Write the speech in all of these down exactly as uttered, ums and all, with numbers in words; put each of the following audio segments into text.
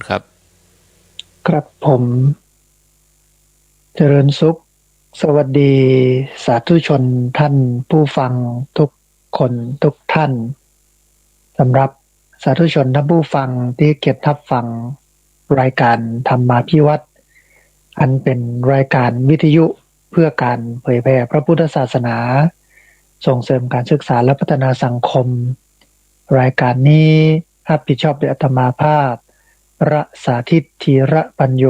ครับ ครับผม เจริญสุข สวัสดีสาธุชนท่านผู้ฟังทุกคนทุกท่าน สำหรับสาธุชนท่านผู้ฟังตี้เกียรติฮับฟังรายการธรรมาภิวัฒน์ อันเป๋นรายการวิทยุเพื่อการเผยแผ่พระพุทธศาสนา ส่งเสริมการศึกษาและพัฒนาสังคม รายการนี้ฮับผิดชอบโดยอาตมาภาพ พระสาธิต ธีระปัญโญ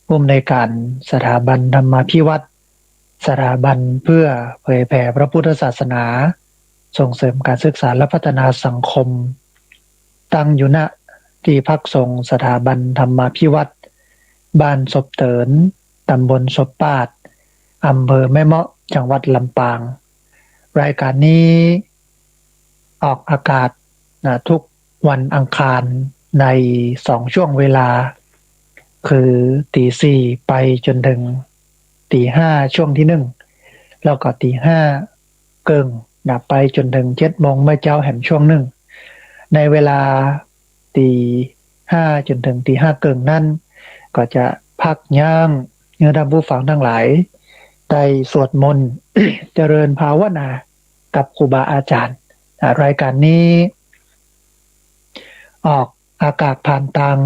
ผู้อำนวยการสถาบันธรรมาภิวัฒน์ สถาบันเพื่อเผยแผ่พระพุทธศาสนา ส่งเสริมการศึกษาและพัฒนาสังคม ตั้งอยู่ ณ ตี้พักสงฆ์สถาบันธรรมาภิวัฒน์ บ้านศพเติน ตำบลศพปาด อำเภอแม่เมาะ จังหวัดลำปาง รายการนี้ออกอากาศ นะ ทุกวันอังคารในสองช่วงเวลา คือตีสี่ไปจ๋นเถิงตีห้าช่วงตี้นึ่ง แล้วก็ตีห้าเกิ่ง นะ ไปจ๋นเถิงเจ็ดโมงเมื่อเจ๊าแหมช่วงนึ่ง ในเวลาตีห้าจ๋นเถิงตีห้าเกิ่งนั้น ก็จะพักยั้งหื้อท่านผู้ฟังตังหลายได้สวดมนต์ เจริญภาวนากับครูบาอาจ๋ารย์ อ่า รายการนี้ออกอากาศผ่านตาง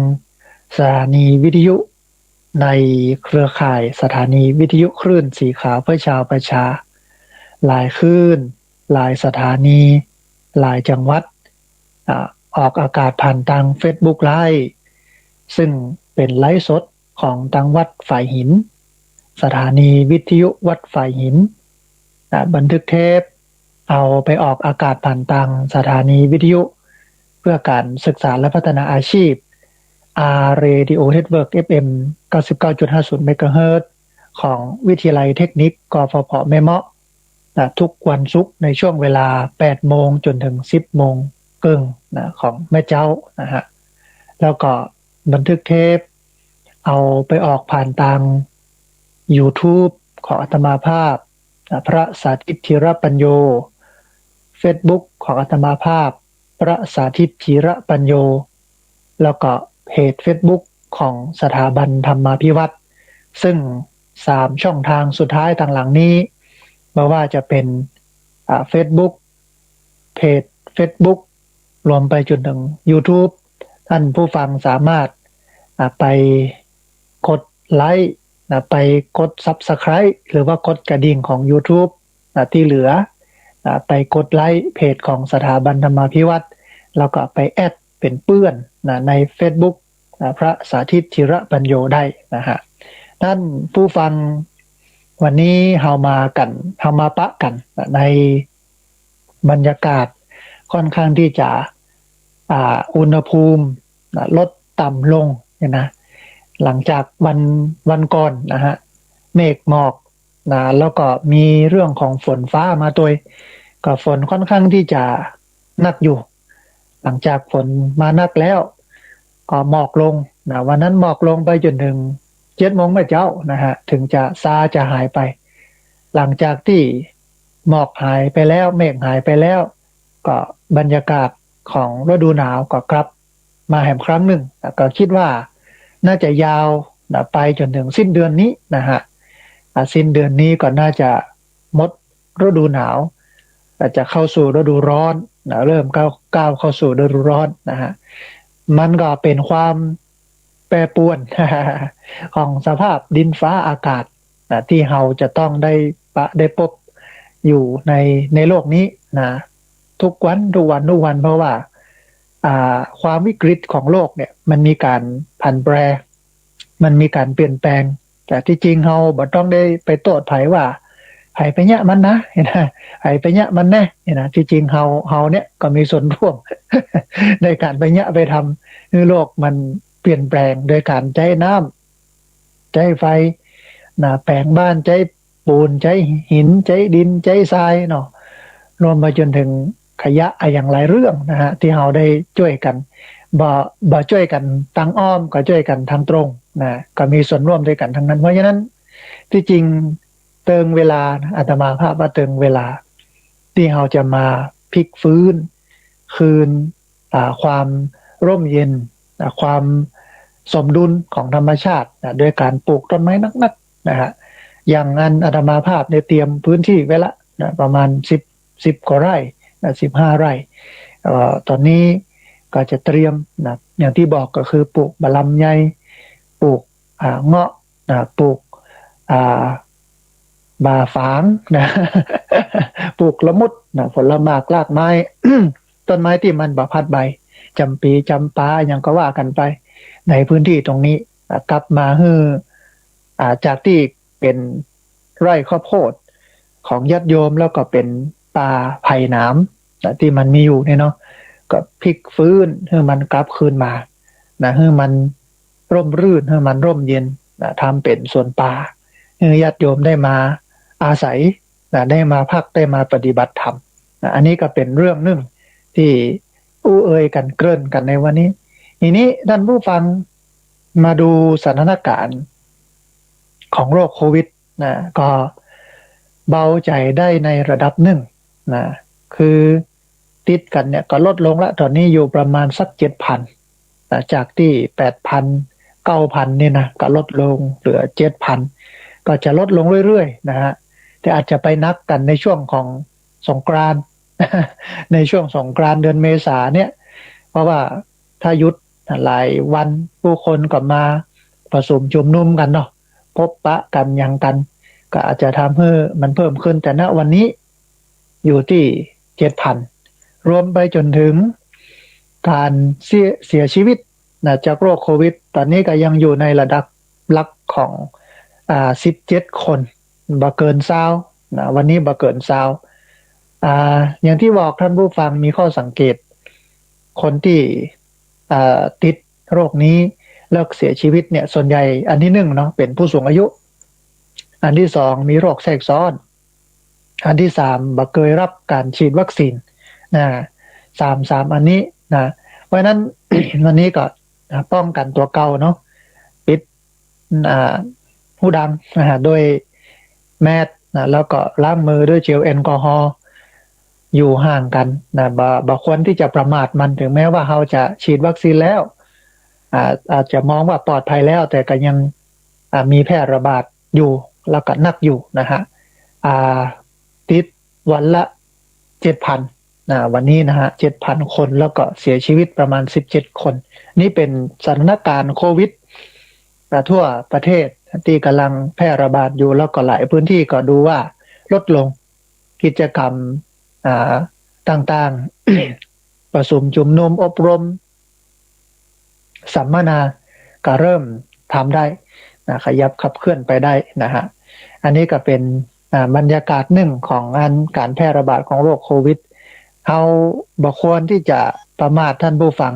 สถานีวิทยุ ในเครือข่ายสถานีวิทยุคลื่นสีขาวเพื่อชาวประชา หลายคลื่น หลายสถานี หลายจังหวัด อ่า ออกอากาศผ่านตางเฟซบุ๊กไลฟ์ ซึ่งเป๋นไลฟ์สดของตังวัดฝายหิน สถานีวิทยุวัดฝายหิน อ่า บันทึกเทป เอาไปออกอากาศผ่านตางสถานีวิทยุเพื่อการศึกษาและพัฒนาอาชีพ อาร์ Radio Network เอฟเอ็ม เก้าสิบเก้าจุดห้าศูนย์ เมกะเฮิรตซ์ ของวิทยาลัยเทคนิค กฟผ แม่เมาะ นะ ทุกวันศุกร์ในช่วงเวลาแปดโมงจ๋นเถิงสิบโมงเกิ่ง นะ ของแม่เจ๊า นะฮะ แล้วก็บันทึกเทป เอาไปออกผ่านตางยูทูบของอาตมาภาพ นะ พระสาธิต ธีระปัญโญ เฟซบุ๊กของอาตมาภาพ พระสาธิต ธีระปัญโญ แล้วก็เพจเฟซบุ๊กของสถาบันธรรมาภิวัฒน์ ซึ่งสามช่องทางสุดท้ายตางหลังนี้ บ่ว่าจะเป๋น อ่า เฟซบุ๊ก เพจเฟซบุ๊ก รวมไปจ๋นเถิงยูทูบ ท่านผู้ฟังสามารถ อ่า ไปกดไลก์ นะ ไปกดซับสไครบ์ หรือว่ากดกระดิ่งของยูทูบ นะ ตี้เหลือ นะ ไปกดไลก์เพจของสถาบันธรรมาภิวัฒน์ แล้วก็ไปแอดเป๋นเปื้อน นะ ในเฟซบุ๊ก นะ พระสาธิต ธีระปัญโญ ได้นะฮะ ท่านผู้ฟัง วันนี้เฮามากั๋น เฮามาปะกั๋น นะ ในบรรยากาศค่อนข้างตี้จะ อ่า อุณหภูมิ นะ ลดต่ำลงเนี่ยนะ หลังจากวัน วันก่อนนะฮะ เมฆหมอก นะ แล้วก็มีเรื่องของฝนฟ้ามาตวย ก็ฝนค่อนข้างตี้จะหนักอยู่ หลังจากฝนมาหนักแล้ว ก็หมอกลง นะ วันนั้นหมอกลงไปจ๋นเถิงเจ็ดโมงเมื่อเจ๊านะฮะ เถิงจะซาจะหายไป หลังจากตี้หมอกหายไปแล้ว เมฆหายไปแล้ว ก็บรรยากาศของฤดูหนาวก็กลับมาแหมครั้งนึ่ง นะ ก็กึ๊ดว่าน่าจะยาว นะ ไปจ๋นเถิงสิ้นเดือนนี้นะฮะ อ่า สิ้นเดือนนี้ก็น่าจะหมดฤดูหนาว อาจจะเข้าสู่ฤดูร้อน นะ เริ่มก้าว ก้าวเข้าสู่ฤดูร้อนนะฮะ มันก็เป๋นความแปรปรวน ของสภาพดินฟ้าอากาศ นะ ตี้เฮาจะต้องได้ปะ ได้ปบอยู่ใน ในโลกนี้นะ ทุกวัน ทุกวัน ทุกวัน เพราะว่า อ่า ความวิกฤตของโลกเนี่ย มันมีก๋านผันแปร มันมีก๋านเปลี่ยนแปลง แต่ตี้จริงเฮาบ่ต้องได้ไปโต้ษใผว่า ใผไปเยียะมันนะ นะ ใผไปเยียะมันแน่ นะ ตี้จริงเฮา เฮาเนี่ยก็มีส่วนร่วม ในก๋านไปเยียะไปทำหื้อโลกมันเปลี่ยนแปลง โดยก๋านใจ๊น้ำ ใจ๊ไฟ นะ แป๋งบ้าน ใจ๊ปูน ใจ๊หิน ใจ๊ดิน ใจ๊ทรายเนาะ รวมไปจ๋นเถิงขยะอะหยังหลายเรื่องนะฮะ ตี้เฮาได้จ้วยกั๋น บ่ บ่จ้วยกั๋นตางอ้อม ก็จ้วยกั๋นตางตรงนะ ก็มีส่วนร่วมตวยกั๋นตังนั้น เพราะฉะนั้น ตี้จริงเติงเวลานะ อาตมาภาพว่าเติงเวลา ตี้เฮาจะมาพลิกฟื้นคืน อ่า ความร่มเย็น อ่า ความ สมดุลของธรรมชาตินะ โดยการปลูกต้นไม้นักๆ นะฮะ อย่างอันอาตมาภาพเนี่ยเตรียมพื้นที่ไว้ละนะ ประมาณสิบ สิบกว่าไร่นะ สิบห้าไร่ เอ่อ ต๋อนนี้ก็จะเตรียมนะ อย่างตี้บอกก็คือปลูกบ่าลำไย ปลูก อ่า เงาะนะ ปลูก อ่า บ่าฝางนะ ปลูกละมุดนะ ผลหมากรากไม้ ต้นไม้ตี้มันบ่ผลัดใบ จ๋ำปี๋จ๋ำปา หยังก็ว่ากั๋นไป ในพื้นที่ตรงนี้นะ กลับมาหื้อ อ่า จากตี้เป๋นไร่ข้าวโพดของญาติโยม แล้วก็เป๋นป่าไผ่หนามนะ ตี้มันมีอยู่เนี่ยเนาะ ก็พลิกฟื้นหื้อมันกลับคืนมานะ หื้อมันร่มรื่น หื้อมันร่มเย็นนะ ทำเป๋นสวนป่า หื้อญาติโยมได้มาอาศัยนะ ได้มาพัก ได้มาปฏิบัติธรรมนะ อันนี้ก็เป๋นเรื่องนึ่งตี้อู้เอ่ยกั๋น เกริ่นกั๋นในวันนี้ ทีนี้ท่านผู้ฟังมาดูสถานการณ์ของโรคโควิดนะ ก็เบาใจ๋ได้ในระดับนึ่งนะ คือติดกั๋นเนี่ยก็ลดลงละ ต๋อนนี้อยู่ประมาณสักเจ็ดพันนะ จากตี้แปดพัน เก้าพัน นี่นะ ก็ลดลงเหลือเจ็ดพัน ก็จะลดลงเรื่อยๆ นะฮะ แต่อาจจะไปหนักกั๋นในช่วงของสงกรานต์ ในช่วงสงกรานต์เดือนเมษาเนี่ย เพราะว่าถ้าหยุดหลายวัน ผู้คนก็มาประชุมชุมนุมกั๋นเนาะ พบปะกั๋นหยังกั๋น ก็อาจจะทำหื้อมันเพิ่มขึ้น แต่ณวันนี้อยู่ตี้เจ็ดพัน รวมไปจ๋นถึงก๋านเสีย เสียชีวิตนะ จากโรคโควิด ต๋อนนี้ก็ยังอยู่ในระดับหลักของ อ่า สิบเจ็ดคน บ่เกินซาวนะ วันนี้บ่เกินซาว อ่า อย่างตี้บอกท่านผู้ฟังมีข้อสังเกต คนตี้ อ่า ติดโรคนี้แล้วเสียชีวิตเนี่ย ส่วนใหญ่อันตี้นึ่งเนาะ เป๋นผู้สูงอายุ อันตี้สองมีโรคแทรกซ้อน อันตี้สามบ่เกยฮับก๋านฉีดวัคซีนนะ สาม สามอันนี้นะ เพราะฉะนั้น วันนี้ก็ป้องกั๋นตั๋วเก่าเนาะ ปิด อ่า ฮูดังนะฮะ โดยแมสก์นะ แล้วก็ล้างมือด้วยเจลแอลกอฮอล์ อยู่ห่างกั๋นนะ บ่ บ่ควรตี้จะประมาทมัน ถึงแม้ว่าเฮาจะฉีดวัคซีนแล้ว อ่า อาจจะมองว่าปลอดภัยแล้ว แต่ก็ยัง อ่า มีแพร่ระบาดอยู่ แล้วก็หนักอยู่นะฮะ อ่า ติดวันละเจ็ดพัน นะ วันนี้นะฮะ เจ็ดพันคน แล้วก็เสียชีวิตประมาณสิบเจ็ดคน นี่เป๋นสถานการณ์โควิด อ่า ทั่วประเทศตี้ก่ำลังแพร่ระบาดอยู่ แล้วก็หลายพื้นตี้ก็ดูว่าลดลง กิจกรรม อ่า ต่างๆ ประชุมชุมนุมอบรม สัมมนาก็เริ่มทำได้นะ ขยับขับเคลื่อนไปได้นะฮะ อันนี้ก็เป๋น อ่า บรรยากาศนึ่งของอันก๋านแพร่ระบาดของโรคโควิด เฮาบ่ควรตี้จะประมาทท่านผู้ฟัง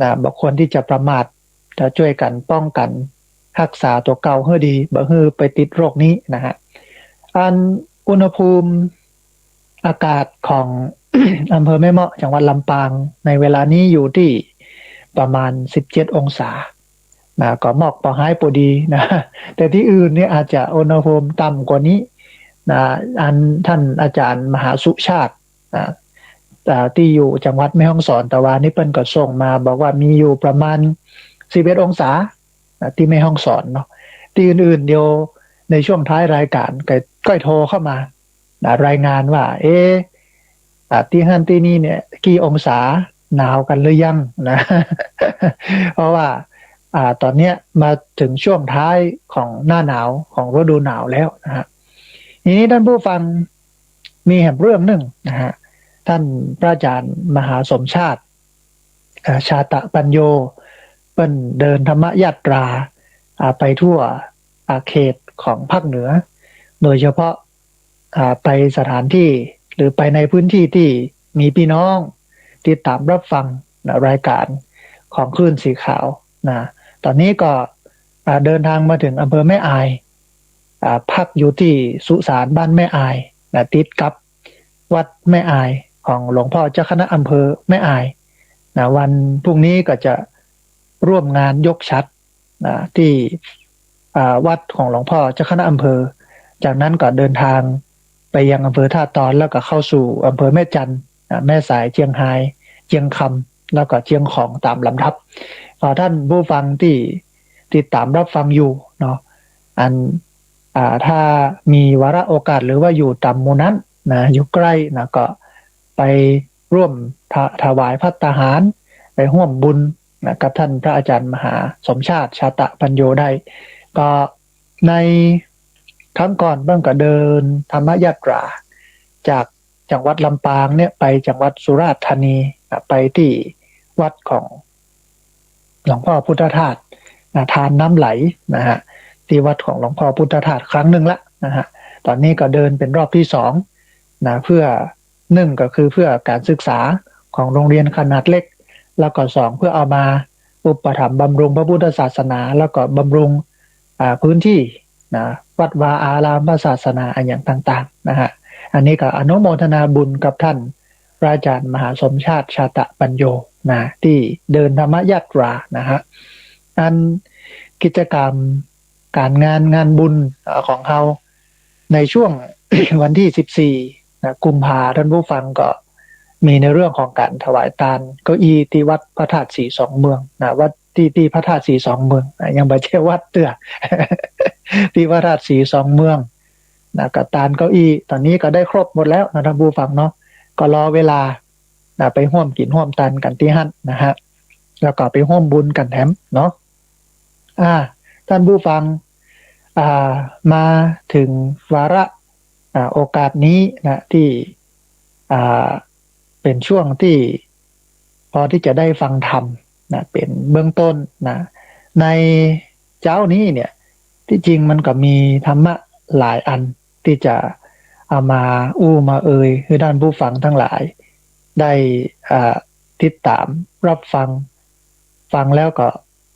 นะ บ่ควรตี้จะประมาท จะจ้วยกั๋นป้องกั๋นฮักษาตั๋วเก่าหื้อดี บ่หื้อไปติดโรคนี้นะฮะ อันอุณหภูมิอากาศของ อำเภอแม่เมาะ จังหวัดลำปาง ในเวลานี้อยู่ตี้ประมาณสิบเจ็ดองศานะ ก็หมอกปอฮ้ายปอดีนะ แต่ตี้อื่นเนี่ยอาจจะอุณหภูมิต่ำกว่านี้นะ อันท่านอาจารย์มหาสุชาตินะ อ่า ตี้อยู่จังหวัดแม่ฮ่องสอน ตะวานี้เปิ้นก็ส่งมาบอกว่ามีอยู่ประมาณสิบเอ็ดองศานะ ตี้แม่ฮ่องสอนเนาะ ตี้อื่นๆ เดี๋ยวในช่วงท้ายรายก๋านก็ก้อยโทรเข้ามานะ รายงานว่า เอ๊ะ อ่า ตี้หั้นตี้นี่เนี่ย กี่องศา หนาวกั๋นหรือยังนะ เพราะว่า อ่า ต๋อนเนี้ยมาถึงช่วงท้ายของหน้าหนาว ของฤดูหนาวแล้วนะฮะ ทีนี้ท่านผู้ฟัง มีแหมเรื่องนึ่งนะฮะ ท่านพระอาจารย์มหาสมชาติ อ่า ชาตะปัญโญ เปิ้นเดินธรรมยาตรา อ่า ไปทั่ว อ่า เขตของภาคเหนือ โดยเฉพาะ อ่า ไปสถานตี้ หรือไปในพื้นตี้ตี้มีปี้น้องติดต๋ามฮับฟังนะ รายก๋านของคลื่นสีขาวนะ ต๋อนนี้ก็ อ่า เดินทางมาถึงอำเภอแม่อาย อ่า พักอยู่ตี้สุสานบ้านแม่อายนะ ติดกับวัดแม่อายของหลวงพ่อเจ้าคณะอำเภอแม่อายนะ วันพรุ่งนี้ก็จะร่วมงานยกฉัตรนะ ตี้ อ่า วัดของหลวงพ่อเจ้าคณะอำเภอ จากนั้นก็เดินทางไปยังอำเภอท่าตอน แล้วก็เข้าสู่อำเภอแม่จันนะ แม่สาย เจียงฮาย เจียงค แล้วก็เจียงของต๋ามลำดับ ก็ท่านผู้ฟังตี้ติดต๋ามรับฟังอยู่เนาะ อัน อ่า ถ้ามีวาระโอกาสหรือว่าอยู่ต๋ามหมู่นั้นนะ อยู่ใก้นะ ก็ไปร่วมถ-, ถวายภัตตาหาร ไปฮ่วมบุญนะ กับท่านพระอาจารย์มหาสมชาติ ชาตะปัญโญได้ ก็ในครั้งก่อนเปิ้นก็เดินธรรมยาตราจากจังหวัดลำปางเนี่ยไปจังหวัดสุราษฎร์ธานีนะ ไปตี้วัดของหลวงพ่อพุทธทาสนะ ทานน้ำไหลนะฮะ ตี้วัดของหลวงพ่อพุทธทาสครั้งนึ่งละนะฮะ ต๋อนนี้ก็เดินเป๋นรอบตี้สองนะ เพื่อ นึ่งก็คือเพื่อก๋านศึกษาของโรงเรียนขนาดเล็ก แล้วก็สองเพื่อเอามาอุปถัมภ์บำรุงพระพุทธศาสนา แล้วก็บำรุง อ่า พื้นที่นะ วัดวาอาราม พระศาสนาอะหยังต่างๆนะฮะ อันนี้ก็อนุโมทนาบุญกับท่านพระอาจารย์มหาสมชาติ ชาตะปัญโญนะ ตี้เดินธรรมยาตรานะฮะ อันกิจกรรมก๋านงาน งานบุญ เอ่อ ของเฮาในช่วง วันตี้สิบสี่นะ กุมภา ท่านผู้ฟัง ก็มีในเรื่องของก๋านถวายตานเก้าอี้ตี้วัดพระธาตุสีสองเมืองนะ วัดตี้ ตี้พระธาตุสีสองเมืองนะ ยังบ่ใจ้วัดเตื้อ ตี้พระธาตุสีสองเมืองนะ ก็ตานเก้าอี้ต๋อนนี้ก็ได้ครบหมดแล้วนะ ท่านผู้ฟังเนาะ ก็รอเวลานะ ไปฮ่วมกิ๋นฮ่วมตานกั๋นตี้หั้นนะฮะ แล้วก็ไปฮ่วมบุญกั๋นแถมเนาะ อ่า ท่านผู้ฟัง อ่า มาเถิงวาระ อ่า โอกาสนี้นะ ตี้ อ่า เป๋นช่วงตี้พอตี้จะได้ฟังธรรมนะ เป๋นเบื้องต้นนะ ในเจ๊านี้เนี่ย ตี้จริงมันก็มีธรรมะหลายอันตี้จะเอามาอู้มาเอ่ยหื้อท่านผู้ฟังตังหลายได้ อ่า ติดต๋ามรับฟัง ฟังแล้วก็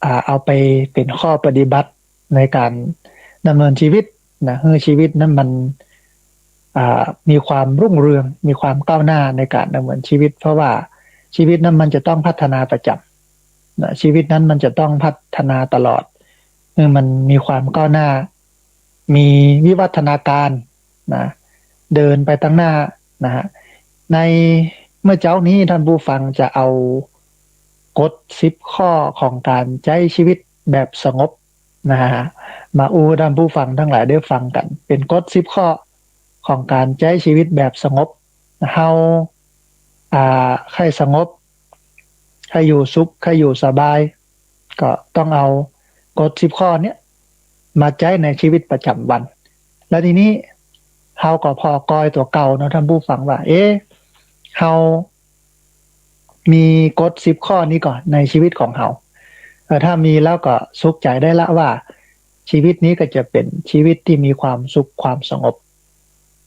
อ่า เอาไปเป๋นข้อปฏิบัติในก๋านดำเนินชีวิตนะ หื้อชีวิตนั้นมัน อ่า มีความรุ่งเรือง มีความก้าวหน้าในก๋านดำเนินชีวิต เพราะว่าชีวิตนั้นมันจะต้องพัฒนาประจ๋ำนะ ชีวิตนั้นมันจะต้องพัฒนาตลอด หื้อมันมีความก้าวหน้า มีวิวัฒนาการนะ เดินไปตังหน้านะฮะ ในเมื่อเจ๊านี้ท่านผู้ฟังจะเอากฎสิบข้อของก๋านใจ๊ชีวิตแบบสงบนะฮะ มาอู้ท่านผู้ฟังตังหลายได้ฟังกั๋น เป๋นกฎสิบข้อของก๋านใจ๊ชีวิตแบบสงบ เฮา อ่า ใค่สงบ ใค่อยู่สุข ใค่อยู่สบาย ก็ต้องเอากฎสิบข้อเนี่ยมาใจ๊ในชีวิตประจ๋ำวัน แล้วทีนี้เฮาก็ผ่อกอยตั๋วเก่าเนาะท่านผู้ฟังว่า เอ๊ะ เฮามีกฎสิบข้อนี้ก่อในชีวิตของเฮา เออ ถ้ามีแล้วก็สุขใจ๋ได้ละว่าชีวิตนี้ก็จะเป๋นชีวิตตี้มีความสุขความสงบ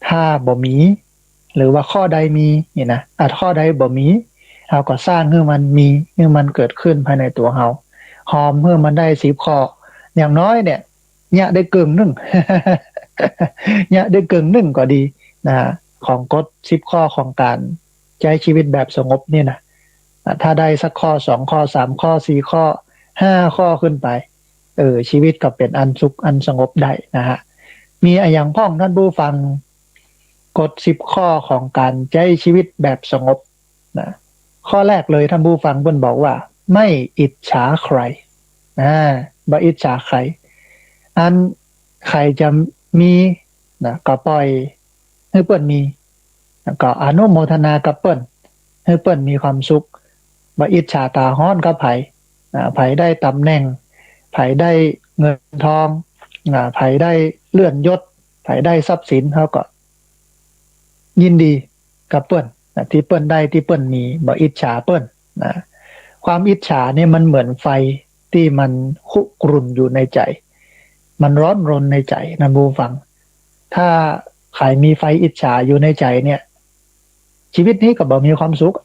ถ้าบ่มี หรือว่าข้อใดมีนี่นะ อ่ะ ข้อใดบ่มี เฮาก็สร้างหื้อมันมี หื้อมันเกิดขึ้นภายในตั๋วเฮา ฮอมหื้อมันได้สิบข้อ อย่างน้อยเนี่ย เยียะได้เกิ่งนึ่ง เยียะได้เกิ่งนึ่งก็ดีนะ ของกฎสิบข้อของก๋านใจ๊ชีวิตแบบสงบนี่นะ อ่ะ ถ้าได้สักข้อ สองข้อ สามข้อ สี่ข้อ ห้าข้อขึ้นไป เออ ชีวิตก็เป๋นอันสุขอันสงบได้นะฮะ มีอะหยังพ่องท่านผู้ฟัง กฎสิบข้อของก๋านใจ๊ชีวิตแบบสงบนะ ข้อแรกเลยท่านผู้ฟังเปิ้นบอกว่า ไม่อิจฉาใคร อ่า บ่อิจฉาใคร อันใผจะมีนะ ก็ปล่อยหื้อเปิ้นมี แล้วก็อนุโมทนากับเปิ้น หื้อเปิ้นมีความสุข บ่อิจฉาต๋าฮ้อนกับใผ อ่า ใผได้ต๋ำแหน่ง ใผได้เงินทอง อ่า ใผได้เลื่อนยศ ใผได้ทรัพย์สิน เฮาก็ยินดีกับเปิ้นนะ ตี้เปิ้นได้ ตี้เปิ้นมี บ่อิจฉาเปิ้นนะ ความอิจฉาเนี่ยมันเหมือนไฟตี้มันคุกรุ่นอยู่ในใจ๋ มันร้อนรนในใจ๋นะผู้ฟัง ถ้าใผมีไฟอิจฉาอยู่ในใจ๋เนี่ย ชีวิตนี้ก็บ่มีความสุข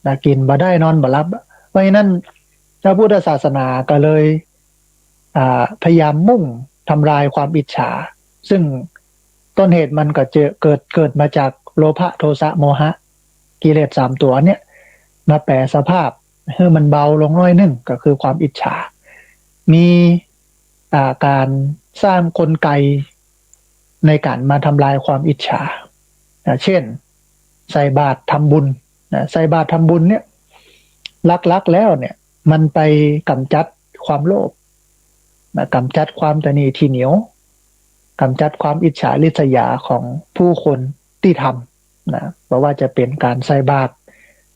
นะ กิ๋นบ่ได้นอนบ่หลับ เพราะฉะนั้นพระพุทธศาสนาก็เลย อ่า พยายามมุ่งทำลายความอิจฉา ซึ่งต้นเหตุมันก็จะเกิด เกิดมาจากโลภะ โทสะ โมหะ กิเลสสามตั๋วเนี่ย มาแป๋สภาพหื้อมันเบาลงหน้อยนึ่ง ก็คือความอิจฉา มี อ่า ก๋านสร้างกลไกในก๋านมาทำลายความอิจฉา นะ เช่น ใส่บาตรทำบุญ นะ ใส่บาตรทำบุญเนี่ย หลักๆแล้วเนี่ย มันไปกำจัดความโลภนะ กำจัดความตระหนี่ถี่เหนียว กำจัดความอิจฉาริษยาของผู้คนตี้ทำนะ บ่ว่าจะเป๋นก๋านใส่บาตร